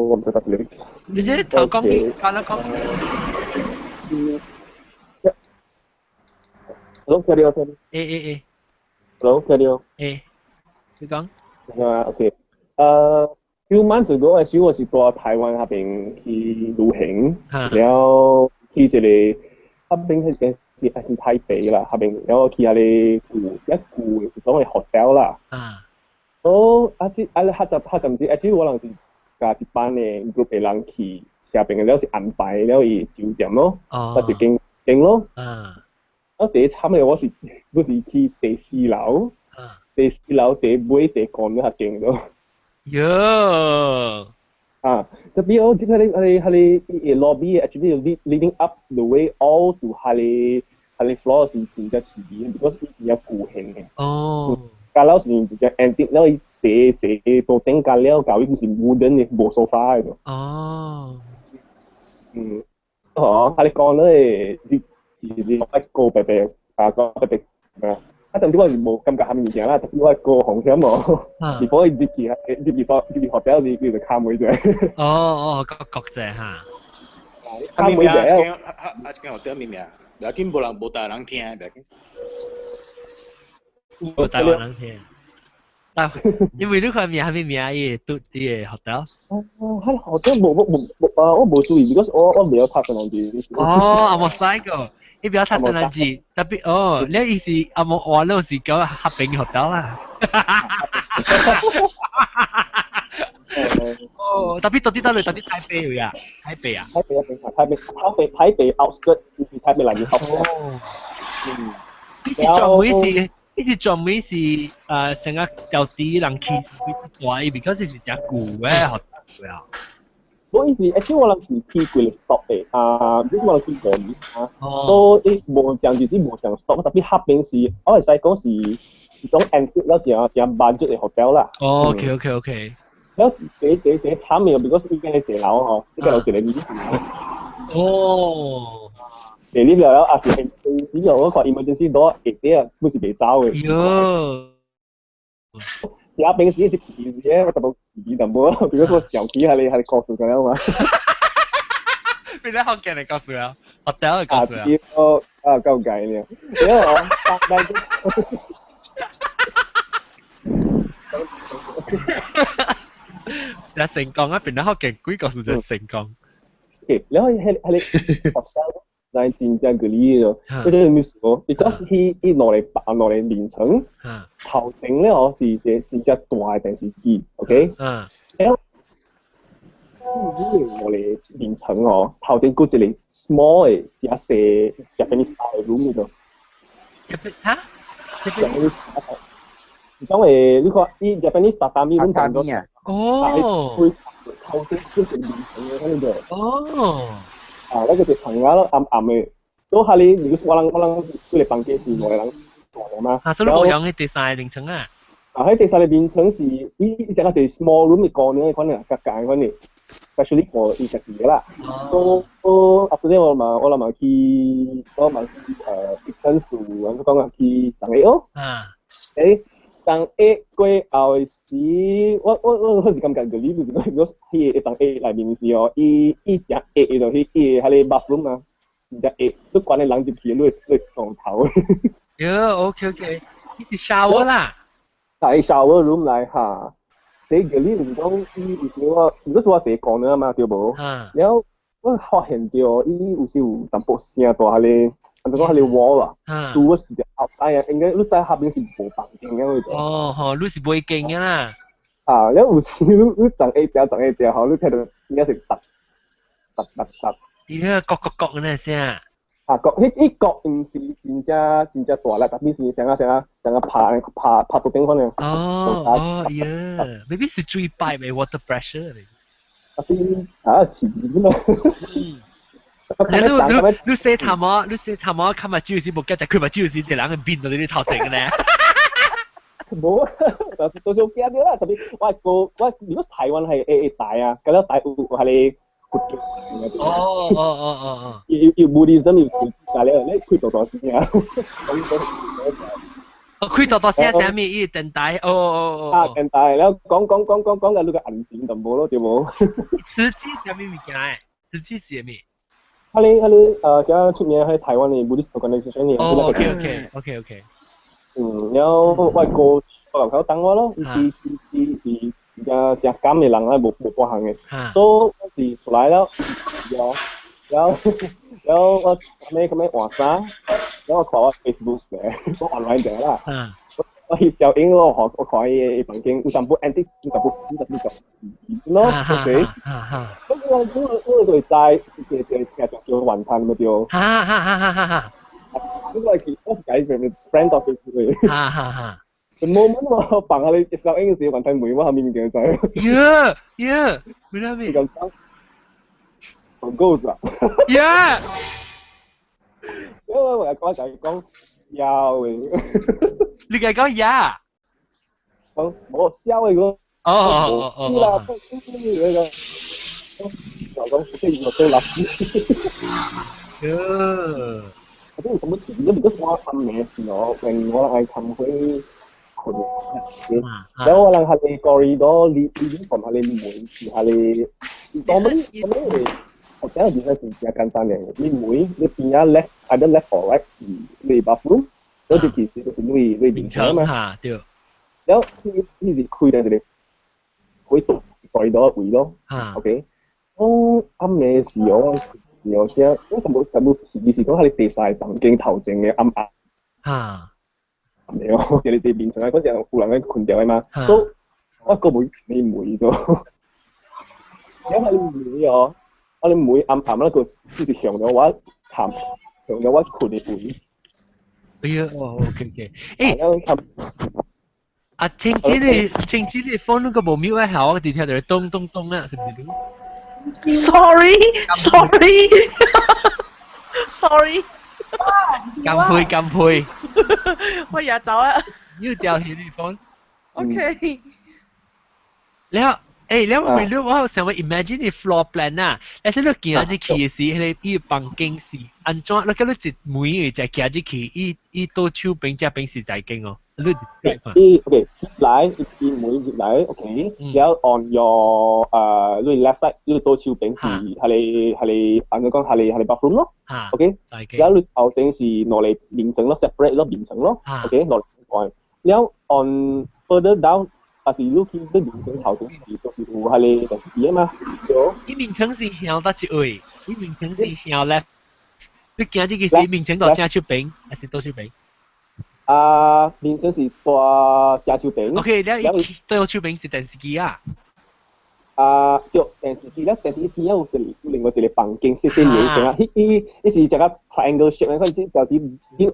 我毋知得你。你這頭講你，講啦講。 Hello，聽到聽到。欸欸欸。 Hello，聽到。欸，你講。啊，OK。Few months ago 的時我是蹛台灣那邊去旅行，然後去一個那邊彼間是還是台北啦，那邊然後去彼個舊一舊的一種的 hotel 啦。啊。哦，啊這啊較早較早毋是，啊這我人是共一班的 group 的人去，遐邊的了是安排了伊酒店咯，啊一間間咯。啊。啊第一慘的我是去第四樓，第四樓第尾第五那間咯。喲。啊，特別我這個你你你 lobby actually leading up the way all to 彼個 floor 是真正刺激，because 伊真正舊型的。哦。加了是真正 antique 了，伊坐坐到頂加了，搞伊毋是 wooden 的，無 sofa 的。哦。嗯。哦，啊你講咧，你其實我個白白啊，講白白啊，啊，但係我是無感覺蝦米物件啦，特別我個風險哦。before 伊入去 hotel 時，佢就敲門者。哦哦，國國際哈。敲門者。啊啊！這間 hotel 咩名？不要緊，無人無台灣人聽，不要緊。無台灣人聽。但因為你看名蝦米名？伊拄佇個 hotel。哦，彼 hotel 無無無無啊！我無注意，because 我未曉拍芬蘭字。哦，啊無使個，你不要讀芬蘭字，特別哦，你意思啊無話你是講合併 hotel 啦。哦，特別到底到底到底台北位啊？台北啊？台北啊，台北，台北，台北 outskirt，台北內面 outskirt。哦。嗯。你是專門是？伊是專門是成個小時人去大，伊 because 是真舊嘅學校啊。無伊是，actually 我人是去幾個 stop 的，啊，就是我人去五年啊，所以無像就是無像 stop，特別合併是，我會使講是一種 antique 了誠誠 budget 的 hotel 啦。哦，OK OK OK。了，第第第慘的，because 伊間咧一樓吼，伊間有一個入哦。第入了了，也是臨時我看 emergency door 下底啊，不是袂走的。喲。其他平時一時咧，我特別記淡薄，比如說小皮係你係告訴咁樣嘛。邊啲福建嚟告訴啊？學屌嚟告訴啊？啊，夠計呢？因為我但係成功啊！邊啲福建鬼告訴就成功。然後係係你學生。但真正個理咯，佢哋咩事哦？because 佢伊落嚟白落嚟眠層，頭前咧哦是一個真正大的電視機，OK？嗯。然後落嚟眠層哦，頭前閣一個 small 的，真細 Japanese style room 度。哈？Japanese，因為你看伊 Japanese 榻榻米 room 層啊。哦。頭前閣一個眠層的嗰度。哦。啊，那個就棚仔咯，暗暗的。都哈你，如果我人幾個房間是五個人大的嘛。啊，所以無用去第三個眠層啊。啊，喺第三個眠層是，伊伊只個一 small room 的姑娘的款啊，格格的款的，especially 我伊家己的啦。所以 after that 我嘛去distance to，按怎講啊，去樟宜哦。啊。誒，樟宜過後時，我是感覺個理就是講，如果彼個樟宜內面是哦，伊伊誠矮就彼伊個彼個 bathroom 啊，真正矮，你關的人入去，你會撞頭。喲，OK OK，伊是 shower 啦。係 shower room 來哈。第個理就是講，伊有時我，如果是我第講了嘛，對無？然後我發現著，伊有時有淡薄聲大彼個。按怎講，彼個 wall 啊，towards the outside 啊，應該你在下邊是無房間嘅嗰種。哦吼，你是袂見嘅啦。啊，了有時你撞一條撞一條吼，你聽到應該是哒哒哒哒。伊個角角角嗰聲。啊，角，彼彼角毋是真正真正大力，特別是聲啊聲啊，聲啊拍拍拍到頂可能。哦哦，呀，maybe 是水擺嘅 water pressure 嚟。特別啊，是點啊？你你你洗頭毛，你洗頭毛，看目睭時無驚，就開目睭時，一個人嘅面就佇你頭前嘅咧。無，但是都是有驚著啦。特別我個我如果台灣係會大啊，咁了大有係個佛教。哦哦哦哦哦。有有 Buddhism 有大了，你開大大聲啊！哦，開大大聲啥物？伊電台，哦哦哦。啊，電台，然後講講講講講到你個眼神就無咯，對無？慈濟啥物物件？慈濟是啥物？彼個遮出名喺台灣的 Buddhist organization 的。哦，OK OK OK OK。嗯，然後我哥是我樓口等我咯，伊是伊是真正真敢的人啊，無無半項的。所以我是出來了，然後然後我後尾換衫，然後我看我 Facebook 者，我 online 者啦。我翕小影我我看伊房間有淡薄 antique，有淡薄有淡薄舊咯，OK。咁我我我就會知，一個一個聽就叫雲吞咪對。哈哈哈哈哈哈！我係我是解 friend 到 Facebook。哈哈哈！ The moment 我放下你小影時，雲吞梅我後面就知。呀呀，咩啦咩？咁講，我 ghost 啊！呀！因為我講就係講有嘅。你係講呀？講冇笑嘅講。哦哦哦哦。啦，嗰個。就講即係我都垃圾。喲，我都咁樣知，因為我暗暝時我令我愛冚去困嘅時，然後我人係 corridor 呢呢邊房係你門是係你，當咁咁你。我講嘅其實是比較簡單嘅，你門你邊啊 left either left or right 是你 bathroom，嗰條其實就是你面牆嘛。嚇對。然後你你是開的這個，開到 corridor 位咯。OK。我暗暝時我有時我咁冇咁冇似是講係你第三房間頭前嘅暗暗。沒有，你哋面牆啊，嗰時有人喺困掉嘅嘛，所以我個冇你門咗，因為你門哦。我你每暗暗那個就是向咗我談，向咗我困嘅位。哎呀，哦，OK OK，誒，啊，清子你清子你放那個無秒一下，我哋聽到咚咚咚啦，是唔是？Sorry sorry sorry，乾杯乾杯，我也走啊。要掉起你放。 OK。你好。誒，你會你我想要 imagine 你 floor plan 啊，你先你行入去時，彼個伊房間是按怎？你叫你一門就行入去，伊伊倒手邊這邊是在間哦。你伊 OK 入來，伊門入來 OK，然後 on your 你 left side，你倒手邊是係係按怎講係係 bathroom 咯，OK，然後你頭前是攞嚟面層咯，separate 咯面層咯，OK，攞嚟然後 on further down。但是你去你面層頭前是都是有彼個電視機啊嘛，對。伊面層是向佗一位？伊面層是向 left。你行這個是面層到正手邊，還是倒手邊？啊，面層是大正手邊。 OK，你倒手邊是電視機啊？啊，對，電視機咧，電視機有一個另外一個房間，細細形成啊，彼彼彼是一個 triangle shape，反正就是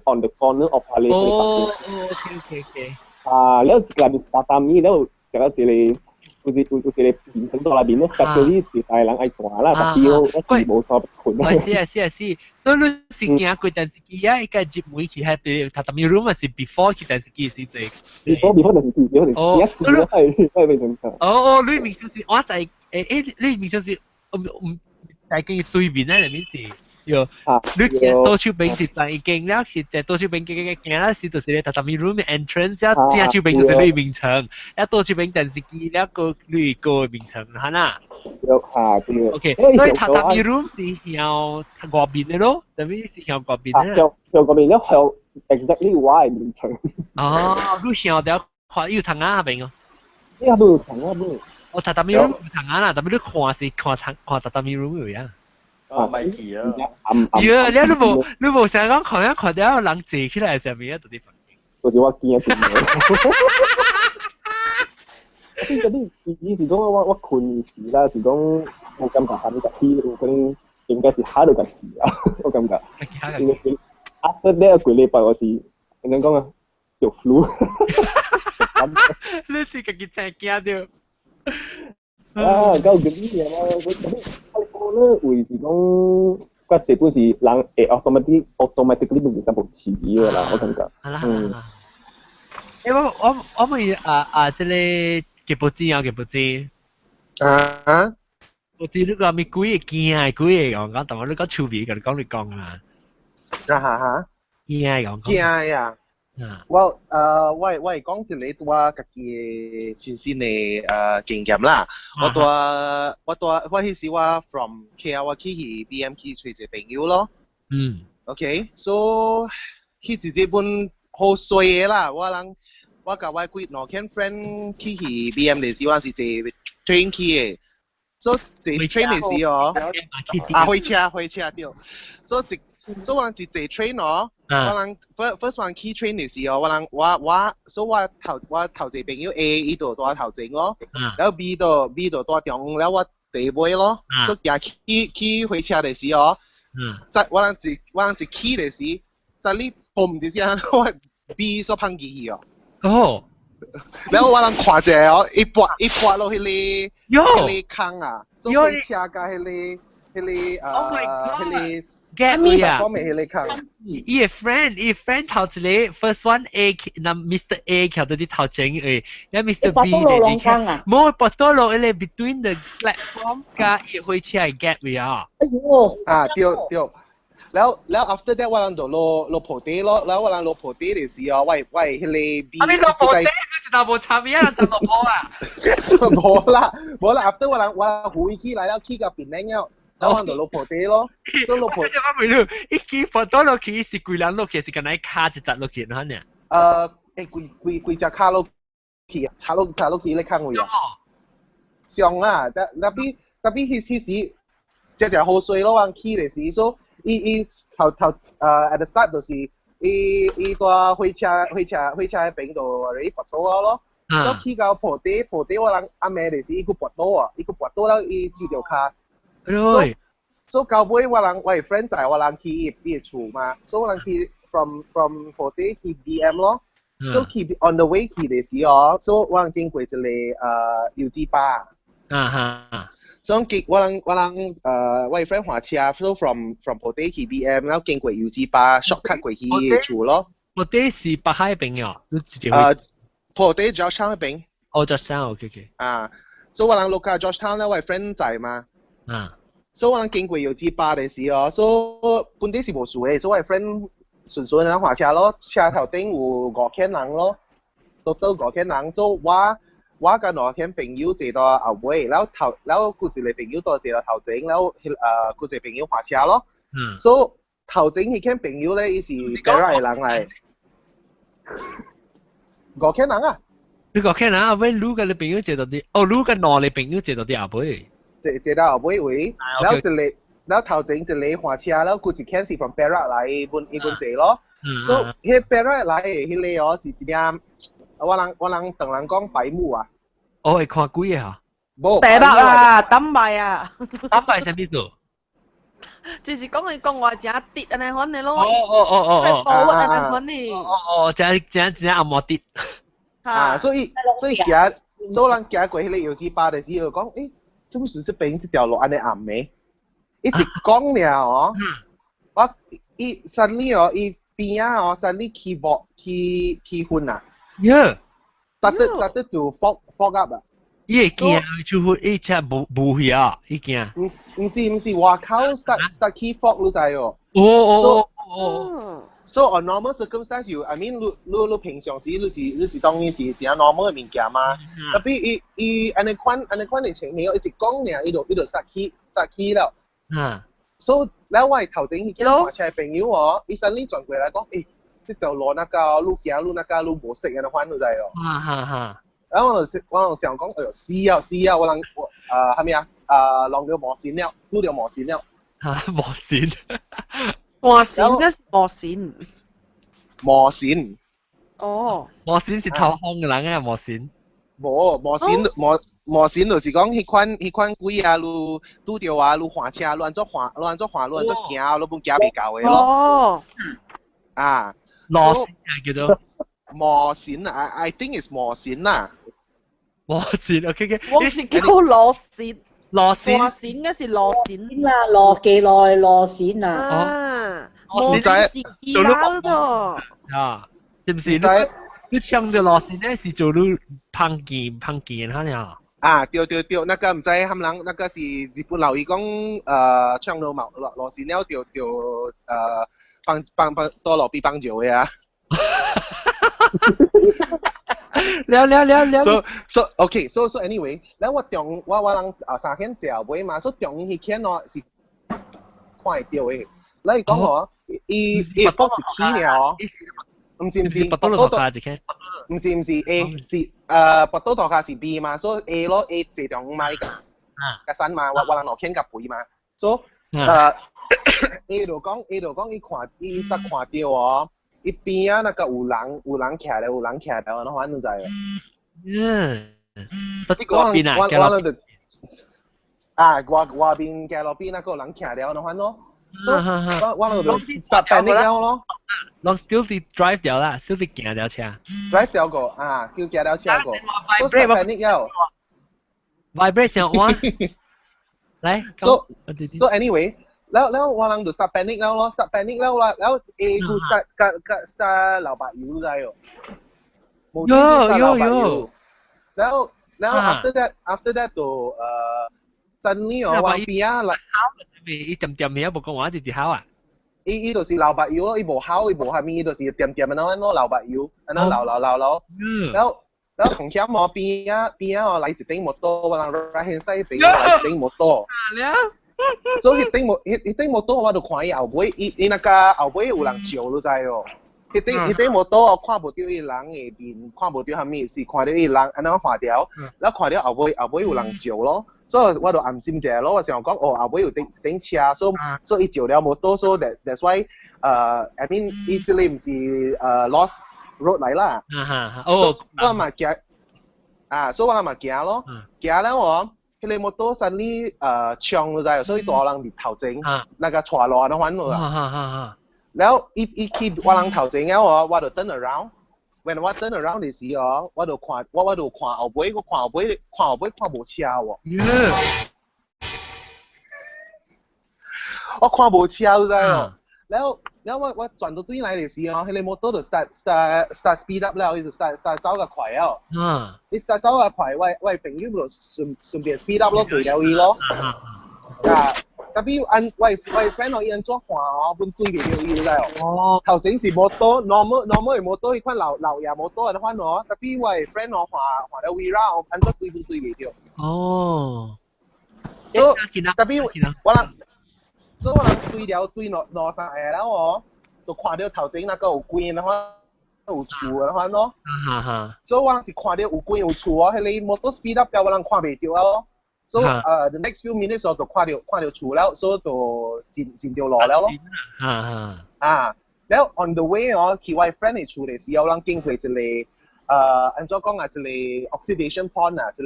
on the corner of 彼個房間。哦，OK。啊，了一個榻榻米，了有一個一個有一有有一個面層在內面咯，實際你是大人愛大啦，但是我我是無錯困。哦，是啊是啊是，所以你是行過電視機啊，伊個入門去彼個榻榻米 room 是 before 去電視機時陣。 before 電視機，before 電視機，哦，係係變成。哦哦，你面就是我在誒誒，你面就是唔唔在間對面咧，裡面是。有，你行左手邊是在間了，是在左手邊行行行啦，是就是咧榻榻米 room entrance，了正手邊就是你面層，了左手邊電視機了個你個面層，係啦。對，嚇對。 OK，所以榻榻米 room 是向外邊的咯，特別是向外邊的。向向外邊了向 exactly 我的面層。哦，你向了看有窗仔那邊哦。你也無窗仔無。哦，榻榻米 room 有窗仔啦，特別你看是看看看榻榻米 room 有樣。哦，咪記啊！呀，你你無你無想講看一看到人坐起來上面啊，到底房間。就是我驚一啲嗰啲以是講我我困時啦，是講我感覺下面個氣有可能應該是嚇到個氣啊，我感覺。因為 after that 幾禮拜我是點樣講啊？有 flu。你自己真驚到。啊，夠嗰啲嘢嘛，嗰啲我咧會是講，較這本是人會 automatic automatically 本是淡薄遲疑的啦，我感覺。嗯。欸，我我我問啊啊，這個吉布子啊，吉布子。啊？我知你講咪鬼會驚的，鬼會講講，但係你講趣味，佮你講你講啊。啊哈哈。驚講。驚呀！我我我會講一個我家己的親身的經驗啦。我帶我帶我彼時我 from KL 我去去 BM 去揣一個朋友咯。OK，so 彼一日本好衰的啦，我人我佮我幾兩間 friend 去去 BM 的時，我是坐 train 去的。所以坐 train 的時哦，啊火車火車對，所以一所以我人一坐 train 哦。我人 first one 去 train 的時候，我人我我所以我頭我頭一個朋友 A 伊就蹛頭前咯，然後 B 就 B 就蹛中，然後我第尾咯，所以行去去火車的時候，在我人一我人一起的時，在你嘣一聲，我 B 所碰機去哦。哦。然後我人看者哦，一撥一撥落彼個彼個空啊，所以火車佮彼個。彼個彼個 gap 啊，方面彼個空。伊個 friend，伊個 friend 頭一個 first one A，那 Mr A 徛佇你頭前位，那 Mr B 第二徛，無跋倒落彼個 between the platform 佮伊火車的 gap 位啊。哎喲！啊對對，了了 after that 我人就落落破地咯，了我人落破地的時候，我彼个 B 啊你落破地，你一頭無插邊啊，就落破啊！無啦無啦，after 我人回去來了，去到檳城了，了我人就落破地咯，所以落破。我問你，一支破倒落去是幾人落去，是敢若卡一隻落去，吶呢？規隻跤落去，插落去咧坑位啊！上啊，特別彼時，只只好水咯，我去的時，所以伊頭頭at the start 就是伊蹛火車彼邊就 already 跋倒咯，到去到破地破地我人暗暝的時，伊閣跋倒啊，伊閣跋倒了，伊折著跤。哎喲！所以到尾我人我的 friend 載我人去伊的厝嘛，所以我人去 from 破地去 BM 咯，都去 on the way 去的時哦，所以我人經過一個油紙巴。啊哈！所以經我的 friend 駛車，so from 破地去 BM，然後經過油紙巴 shortcut 過去伊的厝咯。破地是北海邊哦，你直接破地 Georgetown 彼邊。哦，Georgetown，OK。啊，所以我人落到 Georgetown 咧，我的 friend 載嘛。啊。所以我人經過油紙巴的時哦，所以本地是無事的，所以我的 friend 順順人駛車咯，車頭頂有五千人咯，都五千人，所以我佮兩個朋友坐到後尾，然後頭，然後閣一個朋友都坐到頭前，然後閣一個朋友駛車咯。所以頭前彼個朋友咧，伊是 Perak 的人來，五千人啊！你五千人後尾，你佮你朋友坐到佇，哦，你佮兩個朋友坐到佇後尾。坐到後尾位，然後一個，然後頭前一個駛車，然後閣一個是 from Perak 來，伊本坐咯。所以彼 Perak 來的彼個哦，是一點，我人唐人講白目啊。哦，會看鬼的哈？無白目啊，膽白啊。膽白啥物意思？就是講伊講話誠直按呢款的咯。哦哦哦哦哦。 straightforward 按呢款的。哦哦，誠誠誠暗無直。啊，所以行，所以人行過彼个油紙巴的時候講，做麼事這邊這條路按呢暗的？伊一講了哦，我伊 suddenly 哦，伊邊仔哦，suddenly 起霧起起雲啊。 Started to fog up 啊。伊會驚出去，伊車無去啊，伊驚。毋是外口 start 起 fog 你知哦。哦哦哦哦。 So on normal circumstance you I mean 你平常時你是當然是誠 normal 的物件嘛。特別伊按呢款的情形，伊一講爾，伊就 start 起了。So 了我頭前彼間駛車的朋友哦，伊 suddenly 轉過來講，這條路那個你行路那個你無識按呢款，你知哦。哈哈哈。然後我就想講，哎喲死啊死啊！我人我係咪啊？弄著無線了，拄著無線了。嚇無線。無線那是無線。無線。哦。無線是頭風的人啊，無線。無無線無無線就是講彼款鬼啊，你拄著啊，你駛車，你按怎駛，你按怎駛，你按怎行，你本行袂到的咯。哦。啊。羅線啊，叫做。無線啊，I think it's 無線啊。無線，OK。我是叫羅線。羅線。無線嗰是羅線。啦，羅幾耐羅線啊。啊。無線是其他的。啊，是毋是？你唱的羅線咧是做你芳見芳見哈爾。啊，對對對，那個毋知含人，那個是日本老伊講，唱到某羅線了就幫多路邊幫助的啊。了了了了。 So okay, so anyway，แล้ว我中我人啊三間坐後尾嘛，所以中彼間哦是看會著的。你講哦，伊放一起爾哦，毋是，跋倒塗跤一間。毋是 A 是跋倒塗跤是 B 嘛，所以 A 咯 A 坐中嘛，伊共山嘛，我人落間共肥嘛，所以A 就講伊看伊煞看著哦。伊邊仔那個有人徛咧，有人徛咧，我反正知哦。嗯，到底外邊啊？我就啊，外邊街路邊那個有人徛咧，我反咯。所以我就 start panic 了咯。攏 still 佇 drive 掉啦，still 佇行掉車。 drive 掉個啊，叫行掉車個，所以 start panic 了。 vibrate 上我。來。 So anyway。แล้ว我人就 start panic 了咯，start panic 了啦，แล้ว A 個 start 個 start 流白油知哦。無端端流白油。แล้ว after that 就suddenly 哦，我邊仔來。伊點點嘢無講話，直直吼啊。伊伊就是流目油咯，伊無口，伊無蝦米，伊就是點點按怎咯流目油，按怎流流流流，然後然後同險我邊啊邊啊我來一頂摩托，我人 right hand side 邊來一頂摩托。所以彼頂摩彼彼頂摩托我就看伊後尾，伊伊那個後尾有人照你知哦。彼頂彼頂摩托我看無著伊人的面，看無著蝦米，是看著伊人按怎看著，然後看著後尾後尾有人照咯，所以我就安心一下咯。我想講哦，後尾有頂一頂車，所以所以伊照了摩托，所以 that's why I mean 伊這個毋是lost road 來啦。哦，我嘛行啊，所以我嘛行咯，行了哦。彼个摩托 suddenly 衝咗在，所以大人佇頭前，那個帶路按款啦。然後伊伊去我人頭前了哦，我就 turn around。When 我 turn around 的時哦，我就看我我就看後尾，我看後尾看後尾看無車喎。我看無車，你知哦。然後然後我我轉到對來的時哦，彼個摩托就 start start start speed up 了，伊就 start start 走較快了。伊 start 走較快，我我朋友就順順便 speed up 咯，對了伊咯。啊，tapi 按我我 friend 哦，伊按怎看哦，本對袂著伊，你知哦。頭前是摩托，normal normal 的摩托，彼款老老爺摩托的款哦，tapi 我 friend 哦，換換了 Wira 哦，按怎對都對袂著。哦。所以，tapi 我人。所以我人對了對兩兩三個了哦，就看著頭前那個有關的話，有厝的話咯。所以我人是看著有關有厝哦，彼个摩托 speed up 了，我人看袂著哦。所以the next few minutes 我就看著看著厝了，所以就進進著路了咯。啊，了 on the way 哦，去我 friend 的厝的時候，我人經過一個按怎講啊，一個 oxidation pond 啊，一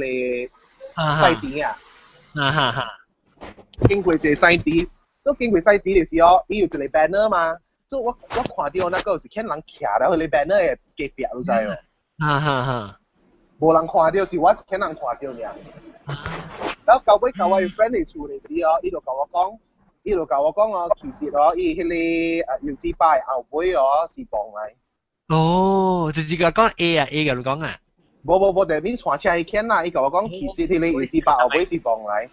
個洗池啊。經過一個洗池。都經過洗池的時候，伊有一個 banner 嘛，所以我我看著那個有一群人徛佇彼个 banner 的隔壁，你知哦？無人看著，是我一群人看著爾。然後到尾到我 friend 的厝的時候，伊就共我講，伊就共我講哦，其實哦，伊彼个油紙擺後尾哦是磅來。哦，就是共講 A 啊 A 共你講啊。無無無，就面帶車彼間啦，伊共我講，其實彼個油紙擺後尾是磅來。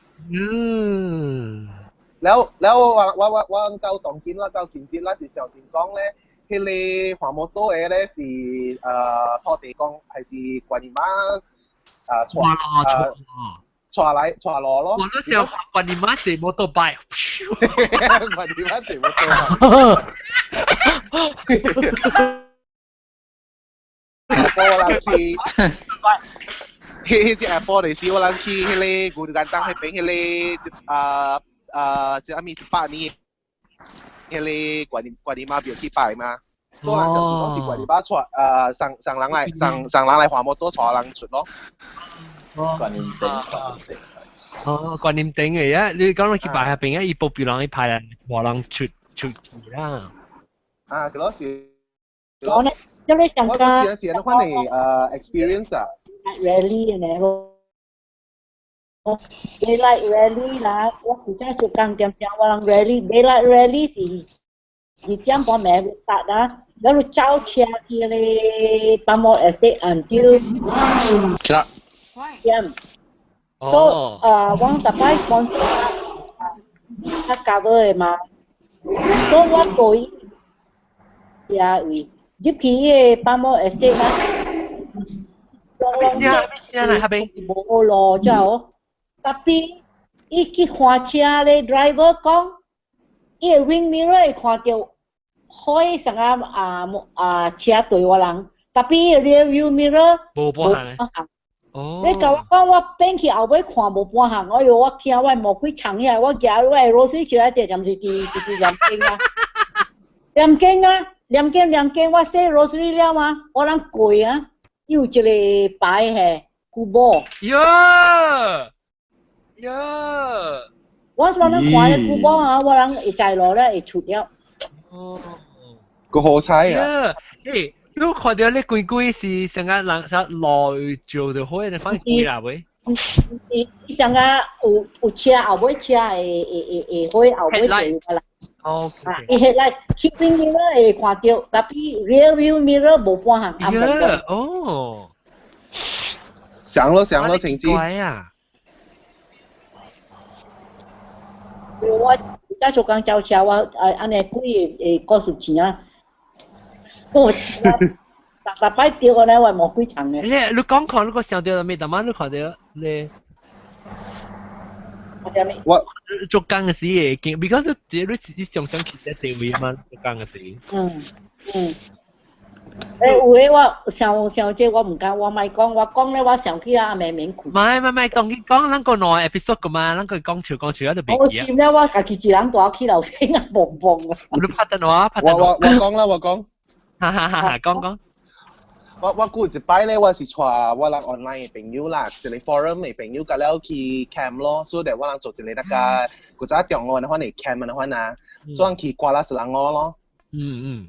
了了我我我我到當今啦，到今日啦是相信講咧，彼个換摩托的咧是土地公還是觀音媽啊帶帶來帶路咯。我都想觀音媽坐摩托拜。觀音媽坐摩托。我人去，彼彼隻 Apple 的時，我人去彼个牛肝當彼邊彼个啊。這阿咪一百年，彼个觀音觀音媽廟去拜嘛，所以人相信講是觀音媽帶送送人來送送人來換摩托帶人出咯。觀音頂，觀音頂。哦，觀音頂嘅啊，你講到去拜彼邊啊，伊保庇人去派人換人出出去啦。啊，是咯是。我呢，因為上個我我只只款的experience 啊。 Rally 呢咯。Daylight rally 啦，我時陣做工點點，我人 rally，daylight rally 是2點半暝達啦，然後走車去咧巴莫 estate until 點。So 我逐擺 sponsor 他 cover 的嘛，所以我過去也位入去彼個巴莫 estate 啦，咩啦？無路才好。tapi 伊去看車咧，driver 講，伊个 wing mirror 會看著開啥個啊啊車對我人，tapi 伊 rear view mirror 無半項。哦。你共我講，我變去後尾看無半項，哎喲，我驚我魔鬼衝起來，我舉我的螺絲起來，直直直直念經啊，念經啊，念經念經，我洗螺絲了嗎？我人過啊，有一個牌嘿，古堡。喲。呀！我我人看咧古堡啊，我人會在路咧會出了。哦，個好彩啊！誒，你看著你規規是成個人啥路照著好，你反正規啦喂。伊伊成個有有車後尾車會會會會火後尾對啦。哦。啊，伊 headlight keeping mirror 會看著，tapi rear view mirror 無半項。呀，哦。上咯上咯，晴子。乖啊！我家做工走車，我啊按呢幾個故事錢啊，我逐逐擺掉個呢，我無幾層嘅。你講看，你個想到咩？逐晚你看到你。我做工嘅時會驚，because 你常常去這地位嘛，做工嘅時。嗯嗯。有的我想想這我毋敢，我莫講，我講咧我想起啊，明明困。唔係唔係，當佢講咱個兩 episode 個嘛，咱個講笑講笑，就袂記啊。我想咧，我家己一人蹛去樓頂啊，蹦蹦啊。你拍電話，拍電話。我講啦，我講。哈哈哈哈，講講。我過一擺咧，我是帶我人 online 的朋友啦，一個 forum 的朋友，佮了去 camp 咯，所以我人做一個那個古早中學那款的 camp 那款啊，所以去瓜拉斯蘭我咯。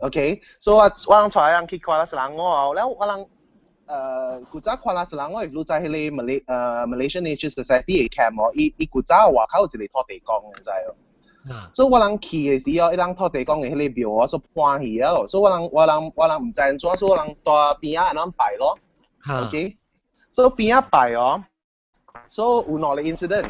OK，所以我人帶人去瓜拉斯蘭我，了我人古早瓜拉斯蘭我，你知彼個 Malaysian Nature Society 的 camp 哦，伊古早外口有一個土地公，你知哦。所以我人去的時候，伊人土地公的彼個廟哦，所搬去哦，所以我人毋知按怎，所以我人蹛邊仔按怎拜咯。OK，所以邊仔拜哦，所以有兩個 incident。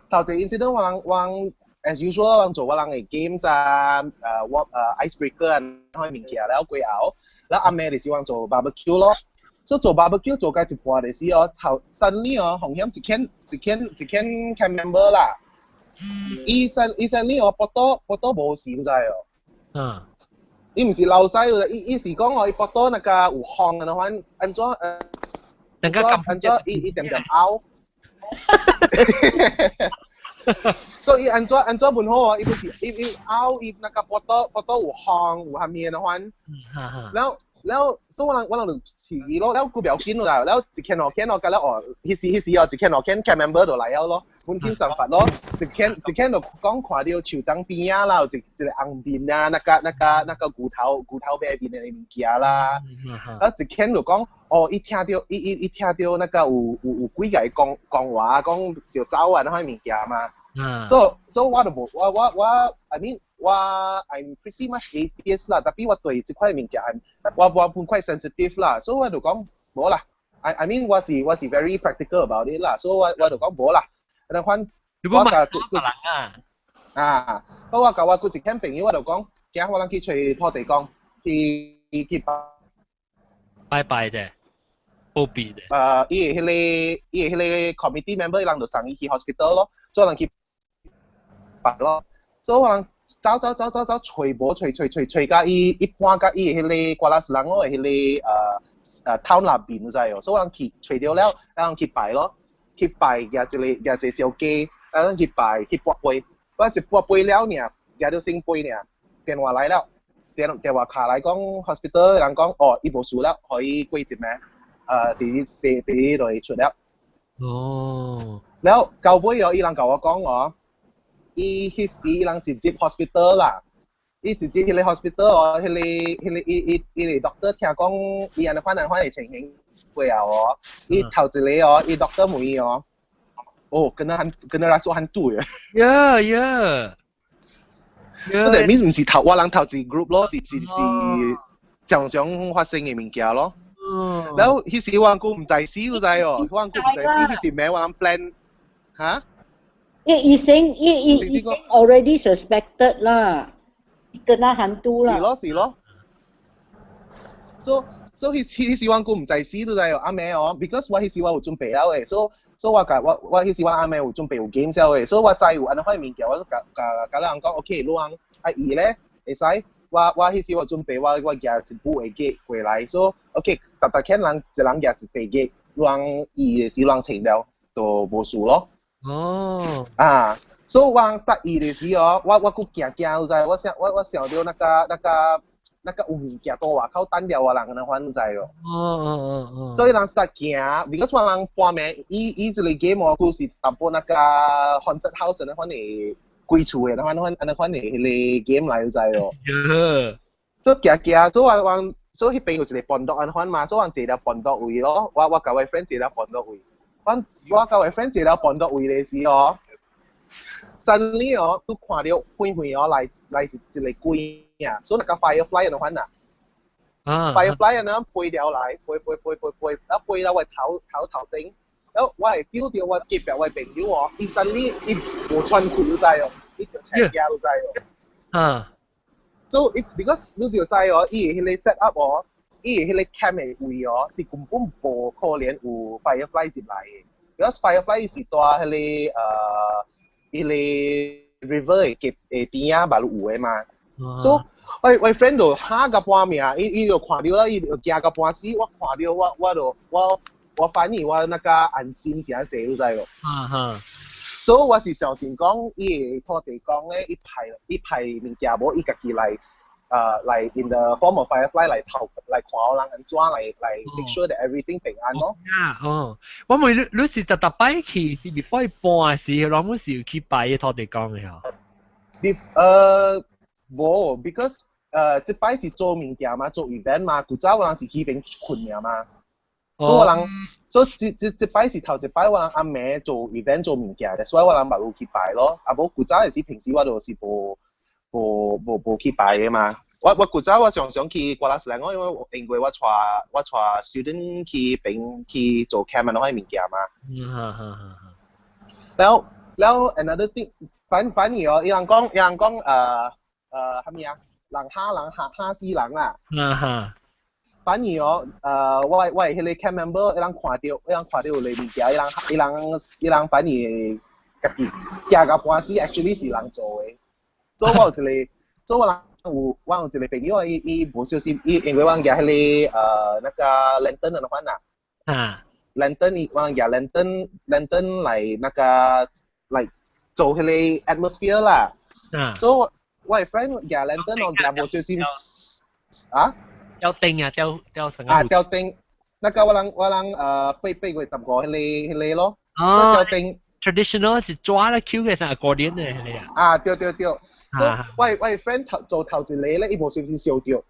頭一個 incident 我人 as usual 人做我人的 games 啊，我icebreaker 啊，那款物件了過後，了暗暝就是我人做 barbecue 咯。所以做 barbecue 做到一半的時候，頭 suddenly 哦，紅險一間一間一間 camp member 啦。醫生呢？我腹肚腹肚無事，你知哦？伊毋是流屎，伊是講哦，伊腹肚那個有風的款，按怎那個按怎伊恬恬嘔。所以伊按怎按怎問好哦？伊不是伊嘔，伊那個腹肚腹肚有風有啥物的款。然後然後，所以我人就飼伊咯，了佢不要緊啦，了一間兩間哦，佮了哦，彼時哦，一間兩間 camp member 就來了咯，阮緊散發咯，一間一間就講看到樹叢邊仔啦，有一個紅面啊，那個骨頭白面的物件啦，啊一間就講，哦，伊聽到伊聽到那個有鬼共伊講講話，講著走啊那款物件嘛。所以我就無我 I mean 我 I'm pretty much atheist 啦，tapi 我對這塊物件我本 quite sensitive 啦，所以我就講無啦。I mean 我是 very practical about it 啦，所以我就講無啦。那款我共啊啊，我共我閣一間朋友我就講，今我人去揣土地公，去拜拜啫，保庇啫。伊的彼個 committee member 伊人就送伊去 hospital 咯，所以人去拜咯，所以我人走走走走走，揣無揣揣揣揣到伊伊搬到伊的彼個瓜拉斯蘭的彼個town 內邊，你知哦，所以我人去揣著了，然後去拜咯，去拜舉一個舉一個燒雞，然後去拜去跋杯，我一跋杯了爾，舉著聖杯爾，電話來了，電話卡來講 hospital 人講哦，伊無事了，予伊過一暝，第二就會出了。了到尾哦，伊人共我講哦，伊彼時伊人直接 hospital 啦，伊直接彼個 hospital 哦，彼個伊個 doctor 聽講伊按呢款按款的情形過後哦，伊頭一個哦，伊 doctor 問伊哦，哦，kena rasuk hantu 嘅。 所以 that means 毋是頭我人頭一 group 咯，是常常發生的物件咯。然後彼時我人閣毋知死，你知哦？我人閣毋知死，彼一暝我人 plan 嚇。伊醫生伊醫生 already suspected 啦，kena hantu 啦。是咯是咯。所以彼時我閣毋知死，你知哦？暗暝哦，because 我彼時我有準備了的，所以我共我彼時我暗暝有準備有 game 了的，所以我知有按呢款物件，我就共共人講，OK，你人愛醫咧會使。我彼時我準備我舉一副的雞過來，所以 OK，逐逐間人一人舉一塊雞，你人醫的時人穿了就無事咯。啊，所以我 start 醫的時哦，我閣驚驚，你知？我想著那個有物件佇外口等著我人那款，你知哦？哦。所以人 start 驚，because 我人半暝伊這個 game 哦，佢是淡薄那個 haunted house 那款的鬼厝的那款的彼個 game 來，你知哦？所以驚驚，所以我所以彼邊有一個 pondok 按款嘛，所以我坐了 pondok 位咯，我共我 friend 坐了 pondok 位，我共我 friend 坐了 pondok 位的時哦，suddenly 哦，都看著遠遠哦來一個鬼啊，所以那個 firefly 那款啊，firefly 那飛掉來，飛飛飛飛飛，啊飛到我頭頂，然後我會 feel 到我隔壁我朋友哦，伊 suddenly 伊無喘氣，你知哦？伊就請假都知哦。啊。 So it because 你就知哦，伊彼個 set up 哦，伊彼個 camp 的位哦，是根本無可能有 firefly 入來的。Because firefly 是蹛彼個 river 的隔的邊仔嘛有的嘛。So 我 friend 就嚇到半命，伊就看著啦，伊就驚到半死。我看著我我就我我反而我那個安心誠濟，你知無？啊哈。所以我是相信講，伊的土地公咧，伊派物件無，伊家己來 in the form of firefly 來頭來看我人按怎來 make sure that everything 平安咯。啊哦，我問你，你是逐逐擺去是 before 伊搬時，人們是有去拜土地公的吼？無，because 這擺是做物件嘛，做 event 嘛，古早我人是去邊睏爾嘛。所以我人，所以這擺是頭一擺我人暗暝做 event 做物件的，所以我人嘛有去拜咯。啊無古早的時平時我就是無去拜的嘛。我古早我常常去瓜拉斯蘭，我因為我帶 student 去邊去做 camp 那塊物件嘛。嗯哈哈哈。了 another thing，反而哦，伊人講啥物啊？人嚇人嚇嚇死人啦。啊哈。反而哦，我彼個 camp member，伊人看著有個物件，伊人反而家己驚到半死，actually 是人做的。所以我有一個，所以我有一個朋友，伊無小心，伊因為我舉彼個那個 lantern 的款啦。啊。 lantern 伊我舉 lantern 來那個來做彼個 atmosphere 啦。啊。所以我 friend 舉 lantern 我舉無小心啊。吊燈啊，吊吊繩啊，吊燈，那個我人8月15彼個咯。哦。吊燈。 Traditional 是抓了 Q 嘅成 accordion 嘅彼個啊。啊，對對對。所以我 friend 頭做頭一個咧，伊無小心燒著，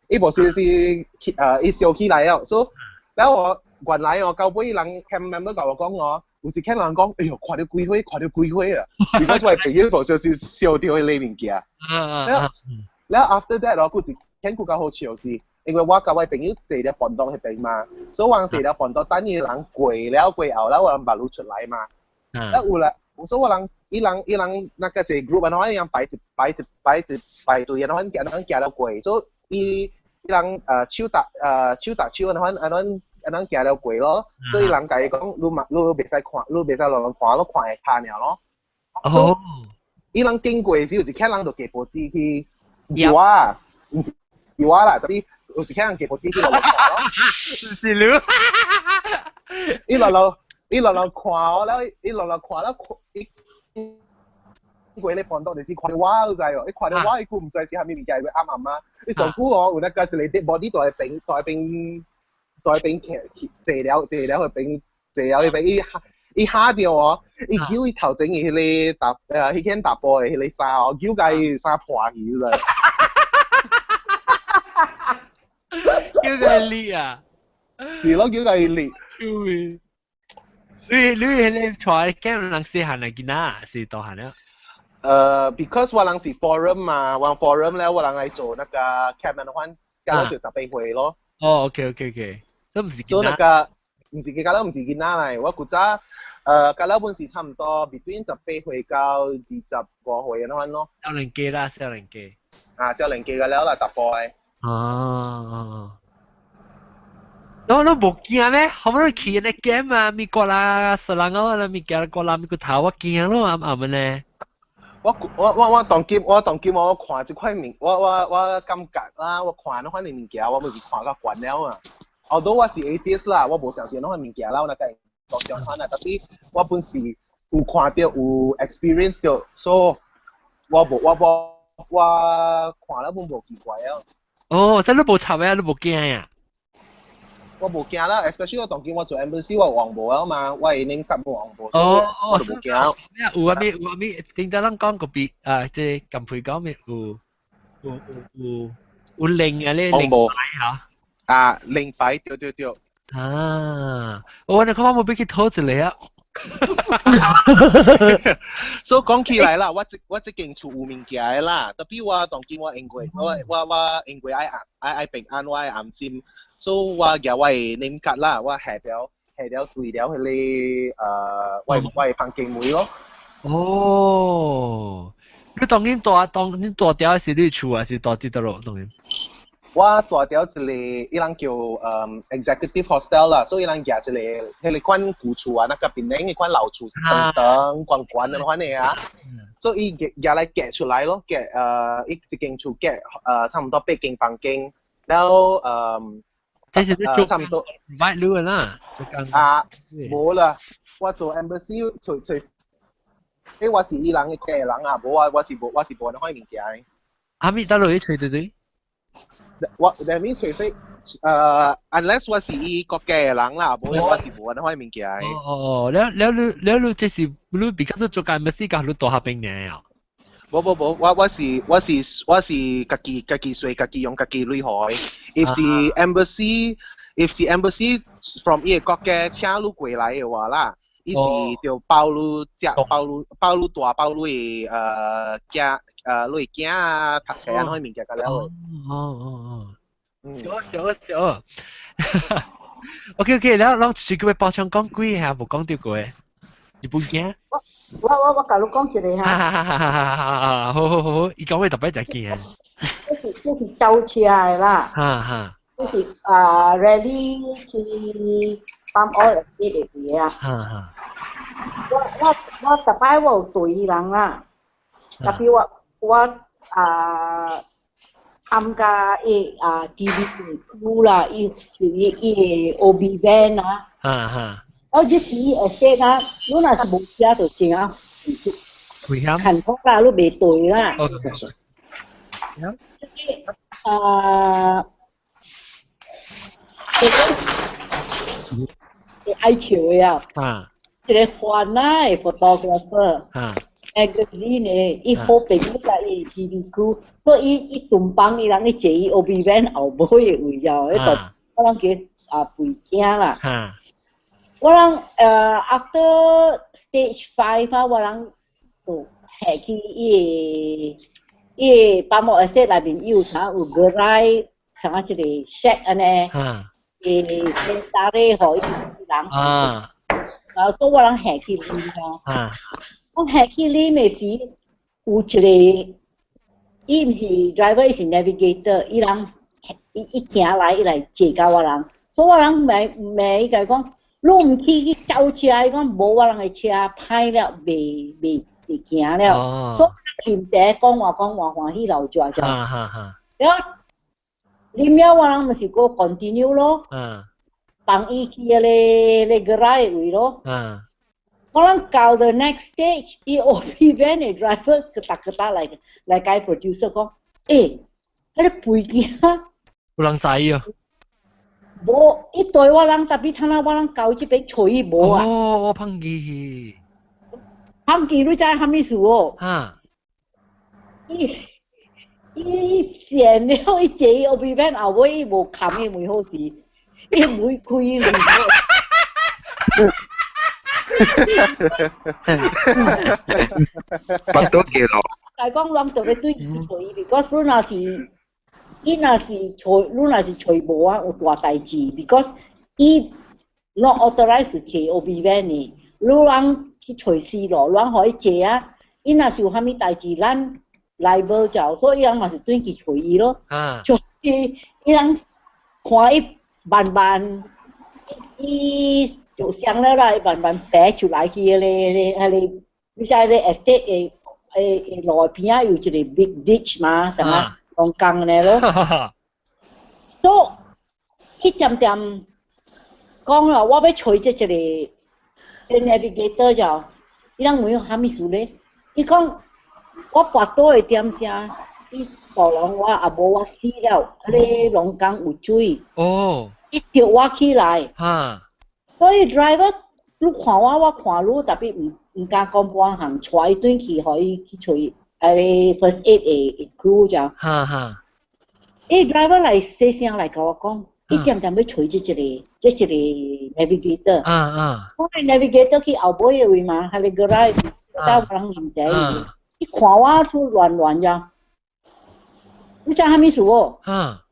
伊無小心伊燒起來了。所以，然後我原來哦，到尾人 camp member 共我講哦，有一個人講，哎喲，看著鬼火，看著鬼火啊！because 我朋友無小心燒著彼個物件。啊。然後 after that 哦，佫一件佫較好笑是，因為我佮我朋友坐咧盤東彼邊嘛，所以我坐咧盤東等伊人過了過後咧，我人目出來嘛。啊有啦，所以我人伊人那個一個 group 啊，伊人排一排隊，然後人行了過，所以伊人手搭手，然後按怎行了過咯，所以人共伊講，你嘛你袂使看，你袂使亂亂看，你看會卡爾咯。哦。伊人經過時有一個人就寄報紙去，毋是我，毋是我啦，特別有一個人寄報紙去落落看咯。是你。伊落落看哦，了伊落落看了，伊過咧盤東就是看著我，你知無？伊看著我，伊閣毋知是啥物物件，伊暗暗啊。伊上久哦，有那個一個 dead body 佇彼邊徛坐了彼邊坐了彼邊，伊嚇著哦，伊揪伊頭前的彼個搭彼件查埔的彼個衫哦，揪共伊衫破去，你知？揪共伊裂啊！是咯，揪共伊裂。你彼個帶 camp 人細漢的囡仔是大漢了？Because 我人是 forum 嘛，我 forum 咧，我人來做那個 camp 的話，到了就18歲咯。哦，OK，都毋是做那個毋是佢了毋是囡仔來，我古早到了本是差唔多 between 18歲到25歲按呢咯。少年家啦，少年家。啊，少年家個了啦，查埔的。哦。你無驚咩？後尾你去那 camp 啊，美國啦、雪蘭莪啦、物件過啦，美國頭我驚咯，暗暗呢。我當今我看這塊物，我感覺啦，我看那款的物件，我毋是看到慣了啊。Although 我是 atheist 啦，我無相信那款物件啦，我那個當相反啦，但是我本是有看著有 experience 著，所以我無我無我看了本無奇怪啊。哦，所以你無插啊，你無驚啊？我無驚啦，especially 我當今我做 embassy 我黃毛啊嘛，我會拎夾無黃毛，所以我就無驚。有啊咩有啊咩？聽得人講個別啊，即係近排講咩有靈啊咧靈牌嚇。啊，靈牌對對對。啊，我你看我冇俾佢討一個啊。所以講起來啦，我這間厝有物件的啦，特別我當今我因為我因為愛平安，我愛安心，所以我舉我的 name card 啦，我下了對了彼個我的房間門咯。哦，你當今大當你大條是你厝還是大佇佗落當今？我住掉一個，伊人叫executive hostel 啦，所以伊人舉一個，彼個款舊厝啊，那個檳城彼款老厝，長長懸懸的款的啊，所以伊舉來夾出來咯，夾伊一間厝夾差不多八間房間，然後這是你做差不多買你啦，啊，無啦，我做 embassy 除除，我是伊人的家人啊，無我我是無那款物件的。阿咪得落去揣對對？我 that means 除非unless 我是伊國家的人啦，無我是無那款物件的。哦，了了你了你這是你比較做間 embassy 甲你大學兵呢啊？無無無，我是家己稅，家己用家己鐳予。If 是 embassy，if 是 embassy from 伊個國家請你過來的話啦，伊是著包你食，包你包你大，包你囝你囝啊，讀冊啊，彼物件甲了。哦哦哦，小小小。OK OK，然後咱隨個包場講幾下，無講到過。日本囝。我共你講一个哈。好好好好，伊講話特別就驚。這是走車的啦。哈哈。這是啊，rally 去 palm oil 的位啊。哈哈。我逐擺我有對人啦，特別我啊參加伊啊 TV crew 啦，伊伊伊的 OB van 啊。哈哈。我這時會說啊，你若是無車就真啊，危險。坎坷啦，你袂對啦。啊，會愛笑的啊。啊。一個番仔的 photographer。啊。 magazine 的，伊好朋友甲伊 TV crew，所以伊伊頓幫伊人去坐伊 OB van 後尾的位哦，彼度我人叫啊背景啦。啊。我人after stage 5 啊，我人就下去伊個伊個 palm oil estate 內面，伊有啥有 gerai 啥一個 shack 按呢，誒，打咧予伊人。啊。然後所以我人下去啉吼。啊。我下去啉的時，有一個，伊毋是 driver，伊是 navigator，伊人伊伊行來，伊來坐共我人，所以我人罵罵伊共講。你毋去去走車，伊講無我人的車歹了，袂袂袂行了，所以啉茶講話講話歡喜流食食。了啉了我人毋是閣 continue 咯，放伊去彼個 gerai 位咯。我人到 the next stage，伊 OB van 的 driver 去逐個打來來共 producer 講，欸，彼個背景有人知哦。無，伊對我人，特別睇下我人到這邊揣伊無啊。哦，我碰見。碰見你知啥物事哦？哈。伊伊善了，伊坐伊 OB van 後尾伊無冚伊門好勢，伊門開門。巴肚記咯。大講攏特別對伊揣伊，because 你若是。伊若是揣，你若是揣無啊，有大代誌，because 伊 not authorized 坐 OB van 的，你人去揣死路，人予伊坐啊，伊若是有啥物代誌，咱 liable 就，所以伊人嘛是轉去揣伊咯。啊。就是伊人看伊慢慢，伊就傷了啦，伊慢慢爬出來去彼個彼個，你知彼個 estate 的的路邊仔有一個 big ditch 嘛，啥物？講工呢咯，所以伊點點講啦，我欲揣這一個 navigator 就，伊人問我啥物事咧？伊講我跋倒的點聲，伊導航我也無我死了，彼個農工有水，哦，伊著我起來，哈，所以 driver 你看我，我看你，特別毋敢講半項，帶伊轉去，予伊去揣。first aid 的 crew 就，哈哈。伊 driver 來細聲來共我講，伊點點欲揣這一個，這一個 navigator。啊啊。我 navigator 去後尾的位嘛，彼個 garage，走人啉茶。伊看我出亂亂呀，你知啥物事無？啊。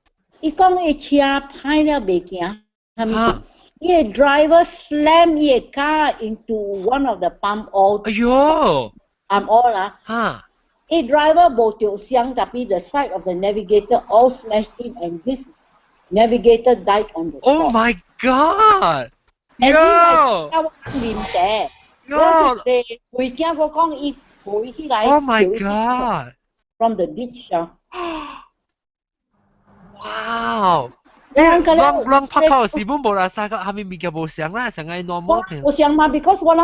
伊講伊車歹了袂行，啥物事？伊个 driver slam 伊个 car into one of the palm oil。哎喲！ palm oil 啦。哈。伊 driver 無著傷，tapi the side of the navigator all smashed in and this navigator died on the spot. Oh my God! And Yo! 伊係啉茶， Yo! 回驚我講伊飛起來 Oh my God! From the ditch 啊！哇！攏攏拍靠時本無啦，三個下面物件無相啦，成個 normal 我想嘛，because 我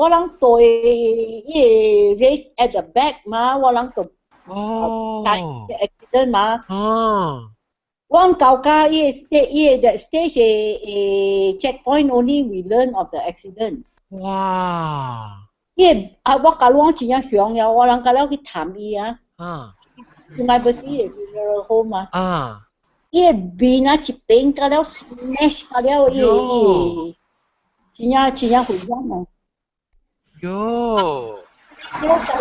人對伊個 race at the back 嘛，我人就哦 accident 嘛。哦。我到家伊個 stage 伊個 that stage 的 checkpoint only we learn of the accident。哇！伊個啊，我甲你講真正凶呀，我人甲了去探伊啊。唔係不是伊個 funeral home 嘛？伊個面啊一邊甲了 smash 甲了伊個伊真正真正危險啊！喲！我在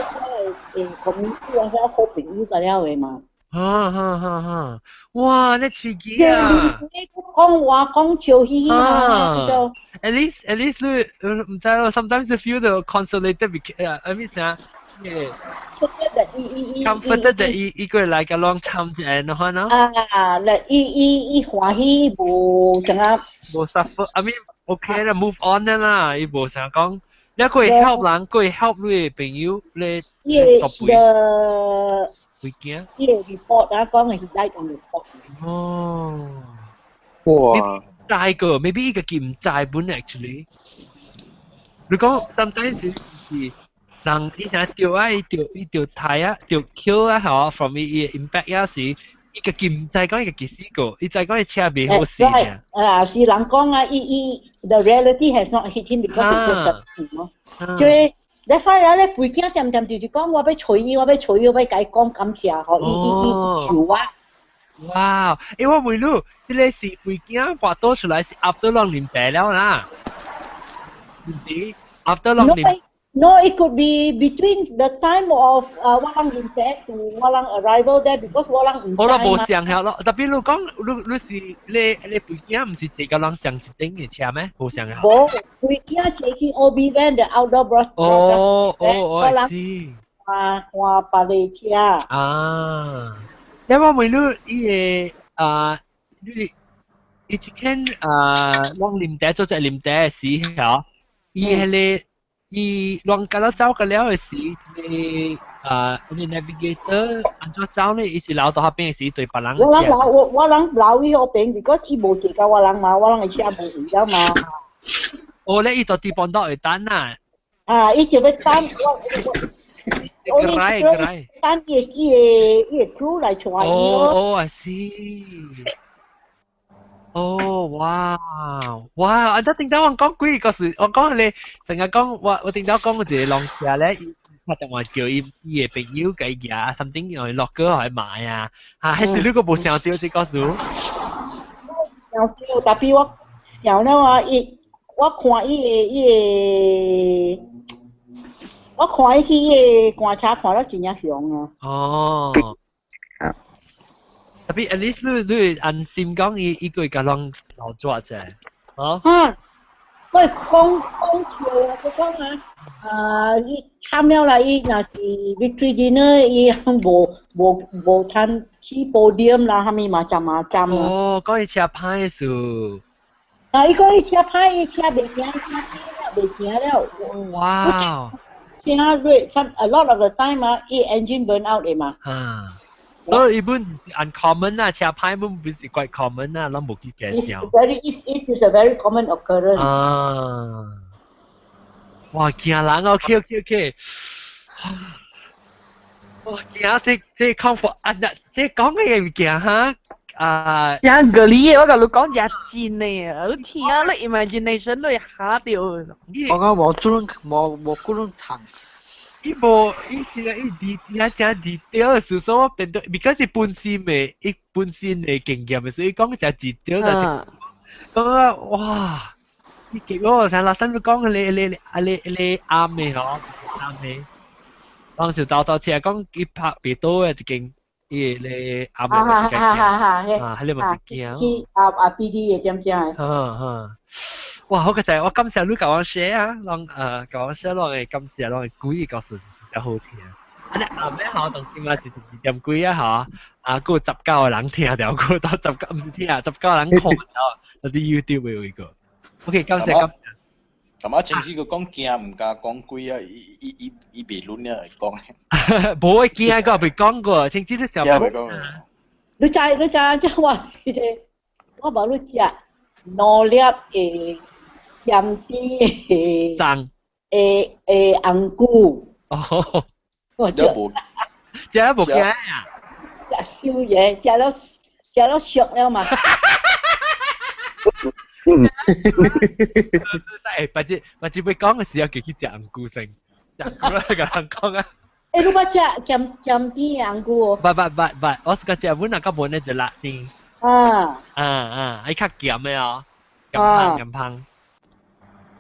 個community 啊，遐好朋友甲了的嘛。哈哈哈哈！哇，那刺激啊！你講話講笑嘻嘻嘛，就 At least 你唔知咯，sometimes you feel the consolated because I mean 啥？comforted that 伊伊過來共攏參一下，喏喏。啊，嚟伊伊伊歡喜無怎啊？無 suffer，I mean OK 啦，move on 啦，伊無想講，你可以 help 人，可以 help 你的朋友，你伊個會驚。伊個 report 啊，講係 he died on the spot。哦。哇！知個，maybe 伊家己毋知本 actually。你講 sometimes 是人伊啥掉啊，伊掉伊掉刣啊，掉 kill 啊，嗬，from 伊伊 impact 啊時，伊家己毋知講伊家己死過，伊知講伊車袂好死爾。啊，是人講啊，伊伊 the reality has not hit him because it's so sudden 咯。所以 that's why 啊，咧背景點點就是講我欲揣伊，我欲揣伊，我欲共伊講感謝，嗬，伊伊伊救我。哇！欸，我問你，這個是背景跋倒出來是 after 攏啉茶了啦？唔是 after 攏啉。 No, it could be between the time of 我人啉茶 to 我人 arrival there because 我人毋我都無上曉咯，特別你講你你是你你背景毋是坐佮人上一頂的車咩？無上曉。無，背景坐去 OB van the outdoor broadcast。哦哦，我知。換換別个車。啊，你我問你，伊個啊，你伊一間啊，攏啉茶做隻啉茶的時候，伊彼個。伊攏甲了走個了的時，你啊，你 navigator 按怎走呢？伊是留到彼邊的時對別人我人留我我人留伊彼邊，because 伊無坐佮我人嘛，我人的車無位了嘛。哦，你伊到地方度會等啊？啊，伊就欲等我我。來來。等伊個伊個伊個 crew 來帶伊咯。哦哦，I see。哦，哇哇！啊，頂早我講幾個事，我講你成日講我我頂早講一個浪車咧，伊打電話叫伊伊个朋友共伊舉，something 用落歌去買啊，嚇，還是你個無想到這個事？想到，特別我想了啊，伊我看伊个伊个，我看伊去伊个觀察看了真正凶啊！哦。特別 at least 你你安心講伊伊個共人留住者，哦。啊，我講講笑啊，佢講啊，啊，伊慘了啦，伊若是 victory dinner，伊無無無趁去 podium 啦，啥物嘛，針嘛針啊。哦，講伊車歹事。啊，伊講伊車歹，伊車袂行，車袂行了。哇！車瑞，some a lot of the time 啊，伊 engine burn out 的嘛。啊。所以伊本是 uncommon 啦，車歹本不是 quite common 啦，攏無去介紹。 It is a very common occurrence。啊！哇，驚人，OK OK OK。哇，驚這這 comfort 啊，這講嘅物件哈啊！真個理嘅，我共你講真真的啊！你聽啊，你 imagination 你嚇到。我講無準無無可能讀。伊無伊現在伊 d 伊真 detail 的，所以我變到，because 伊本身的伊本身的經驗的，所以講真 detail 就講啊哇！伊結果我成日新講你你啊你你啱的嗬，啱的。當時兜兜車講伊拍別多的一間，伊個你啱的是驚，啊，彼個嘛是驚。去啊啊 PD 的點正的。哈哈。哇！好個就係我感謝你共我 share 啊，攏共我 share 攏會感謝，攏會故意告訴比較好聽。啊，你後尾嗬，當今嘛是12點幾啊嗬，啊，閣有19個人聽著，閣到十九毋是聽，19個人看到，佇 YouTube 有一個。OK，感謝感謝。咁啊，前次佢講驚毋敢講鬼啊，伊伊伊伊袂論啊，會講。無會驚個，未講過，前次你小未講。你知你知，即我彼個，我無你食兩粒的鹹甜的粽，的的紅菇。哦，我食無，食無驚啊？食燒嘢，食了食了熟了嘛。誒，或者或者欲講嘅時候，叫去食紅菇先，食菇啦，共人講啊。欸，你捌食鹹鹹甜的紅菇無？捌捌捌捌，我是個食阮阿個本咧就辣甜。啊。啊啊，伊較鹹的哦，鹹芳鹹芳。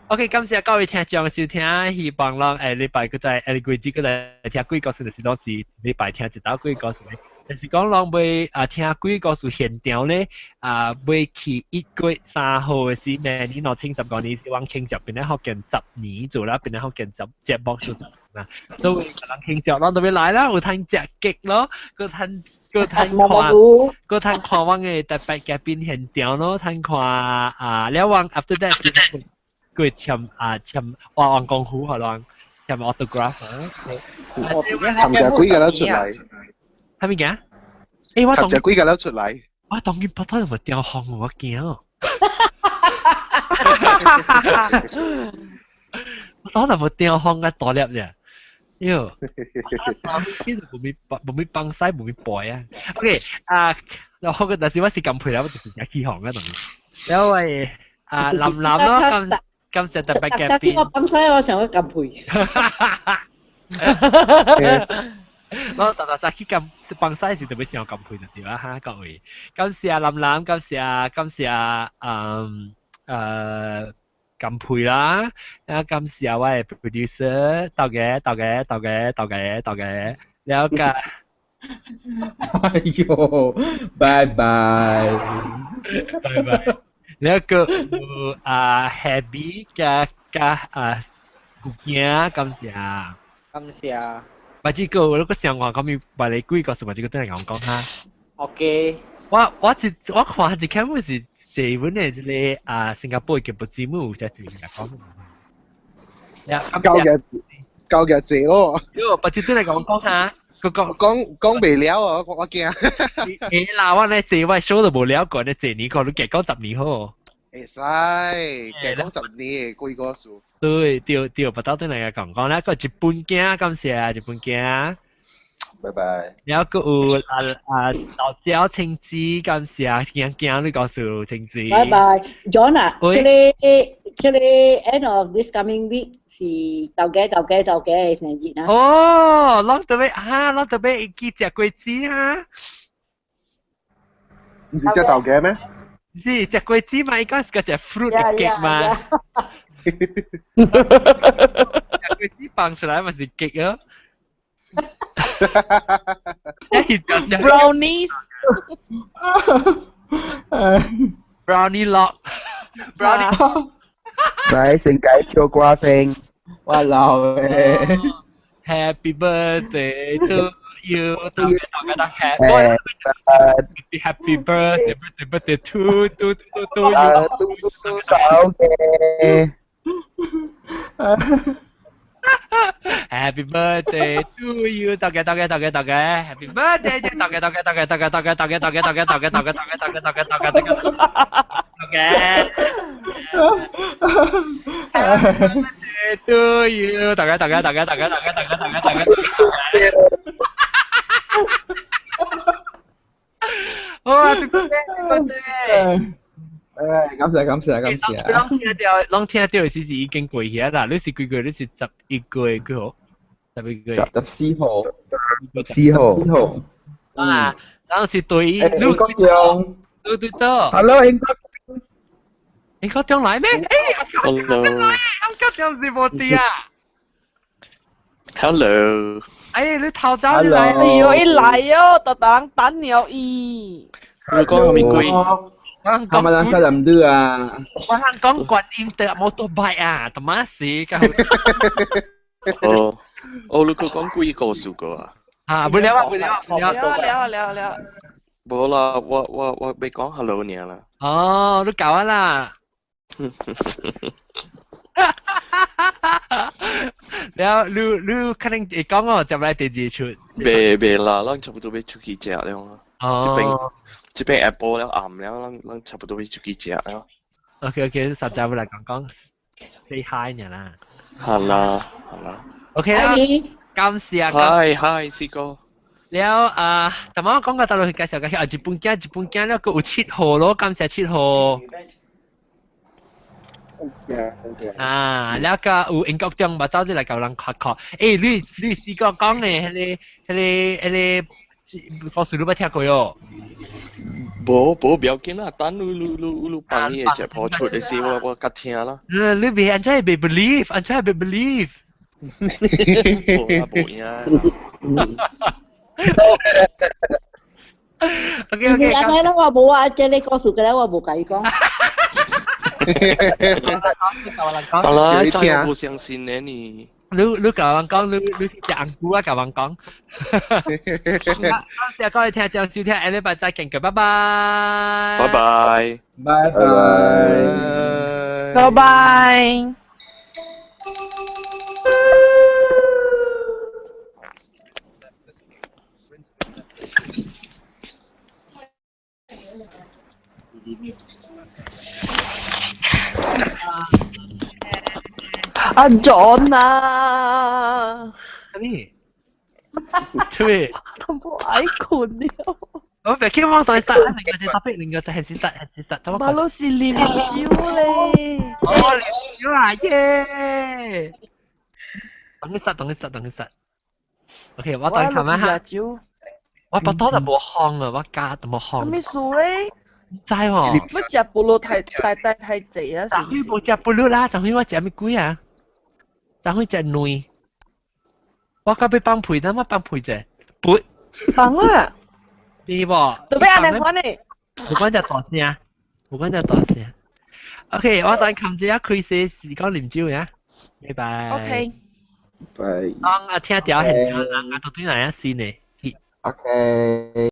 OK，感謝各位聽眾收聽，希望攏下禮拜閣再下個月閣來聽鬼故事，就是攏是禮拜聽一道鬼故事。但是講攏欲啊聽鬼故事現場咧，啊欲去1月3號的時，明年我聽15年，是往慶祝邊咧福建十年做啦，邊咧福建十節目做十年啦，所以人慶祝攏特別來啦，有通食雞咯，閣通閣通看，閣通看阮的特別嘉賓現場咯，通看啊了阮 after that 閣簽啊簽畫完功夫，予人簽 autograph。含食幾個了出來？啥物件？欸，我含食幾個了出來？我當今腹肚有無吊風，我驚。我當然無吊風啊，大粒啫。喲，其實無咪無咪幫屎，無咪背啊。OK，啊，然後但是我是咁配啦，我就是食起哄啊，當然。然後喂，啊，林林咯，咁感謝特別嘉賓。我幫屎，我想要咁配。我特特早起咁幫屎時特別想咁配就對啦哈，各位。感謝林林，感謝感謝嗯咁配啦，啊感謝我的 producer，多謝多謝多謝多謝多謝，了解。哎喲，拜拜，拜拜。了個啊 Happy 加加啊古囝，感謝。感謝。或者個我個想話咁樣，話你幾個數，或者個真係咁講哈。 OK。我我一我看一看，我是日本的這個啊，新加坡嘅節目有只是講。交嘅交嘅謝咯。喲，或者真係咁講哈。佢講講講袂了啊！我我驚。欸啦，我咧坐我 show 都無了過，咧坐年過，你加講十年好。會使，加講十年幾個數。對對對，不到等來講講咧，個日本囝感謝日本囝。拜拜。然後閣有啊啊老椒青子感謝驚驚你告訴青子。拜拜，John 啊，這個這個 end of this coming week 是頭家頭家頭家的生日啊。哦，攏特別啊，攏特別會記食果子啊。毋是食頭家咩？毋是食果子嘛，伊講是個食 fruit 的 cake 嘛。食果子放出來嘛是 cake 哦。 Brownies。 Brownie lock。Brownie。來，先解跳歌先。我老誒。 Happy birthday to you，大家大家 happy happy birthday birthday birthday to to to to you。手嘅。 Happy birthday to you，大家大家大家大家，Happy birthday，大家大家大家大家大家大家大家大家大家大家大家大家大家大家大家，大家。Happy birthday to you，大家大家大家大家大家大家大家大家。好啊，Happy birthday，birthday。誒，感謝感謝感謝。攏聽著，攏聽著的時是已經過去啦。你是幾月？你是11月幾號？11月。 14號。四號。四號。啊，當時對。英國中。對對對。 Hello，英國。英國中來咩？欸， Hello。英國中是無佇啊。 Hello。哎，你頭早就來。哎喲，伊來喲，逐逐人等了伊。你講啥物鬼？係咪人西林都啊？我通講觀音的摩托拜啊，他媽死！哦，哦，你佢講幾個數個啊？啊，不了啊，不了啊，了了了了。無啦，我欲講 hello 爾啦。哦，你搞啊啦。了，你可能會講哦，接來第二出。袂啦，咱差不多欲出去食了。哦。這邊下晡了暗了，咱差不多欲出去食了。 OK OK，實在要來講講 say hi 爾啦。好啦好啦。 OK 啦，感謝。 Hi hi，四哥。了啊，頭先我講過大陸去介紹介紹啊，日本囝日本囝了，閣有7號咯，感謝7號。啊，了個有英國中嘛，走進來共人確確。欸，你四哥講咧，彼個故事你捌聽過喲？無不要緊啦，等你放伊個節目出的時，我較聽啦。你袂按怎會袂 believe，按怎會袂 believe？無啦，無影。 OK OK，安尼啦，我無啊，這個故事個咧，我無共伊講。好啦，真係無相信咧你。你共人講，你食紅菇啊，共人講。多謝各位聽眾收聽，下禮拜再見，拜拜。拜拜。拜拜。拜拜。阿 John 啊！咩？做咩？我都無愛睏了。我別去望到殺，另個就特別，另個就係事實，係事實。馬路是啉酒咧。哦，啉酒啊耶！等佢殺，等佢殺，等佢殺。OK，我等琴晚嚇。我腹肚就無空啊，我家都無空。咩事咧？唔知喎。乜食菠蘿太太太太濟啊？昨昏無食菠蘿啦，昨昏我食咩鬼啊？昨昏食卵。我到尾放屁，等我放屁者，噗。放啊！對無？特別按呢款呢？無管只大聲，無管只大聲。OK，我等琴日開始是講啉酒呀，拜拜。 OK。拜。當啊聽條現場人啊，都對來啊新的。 OK。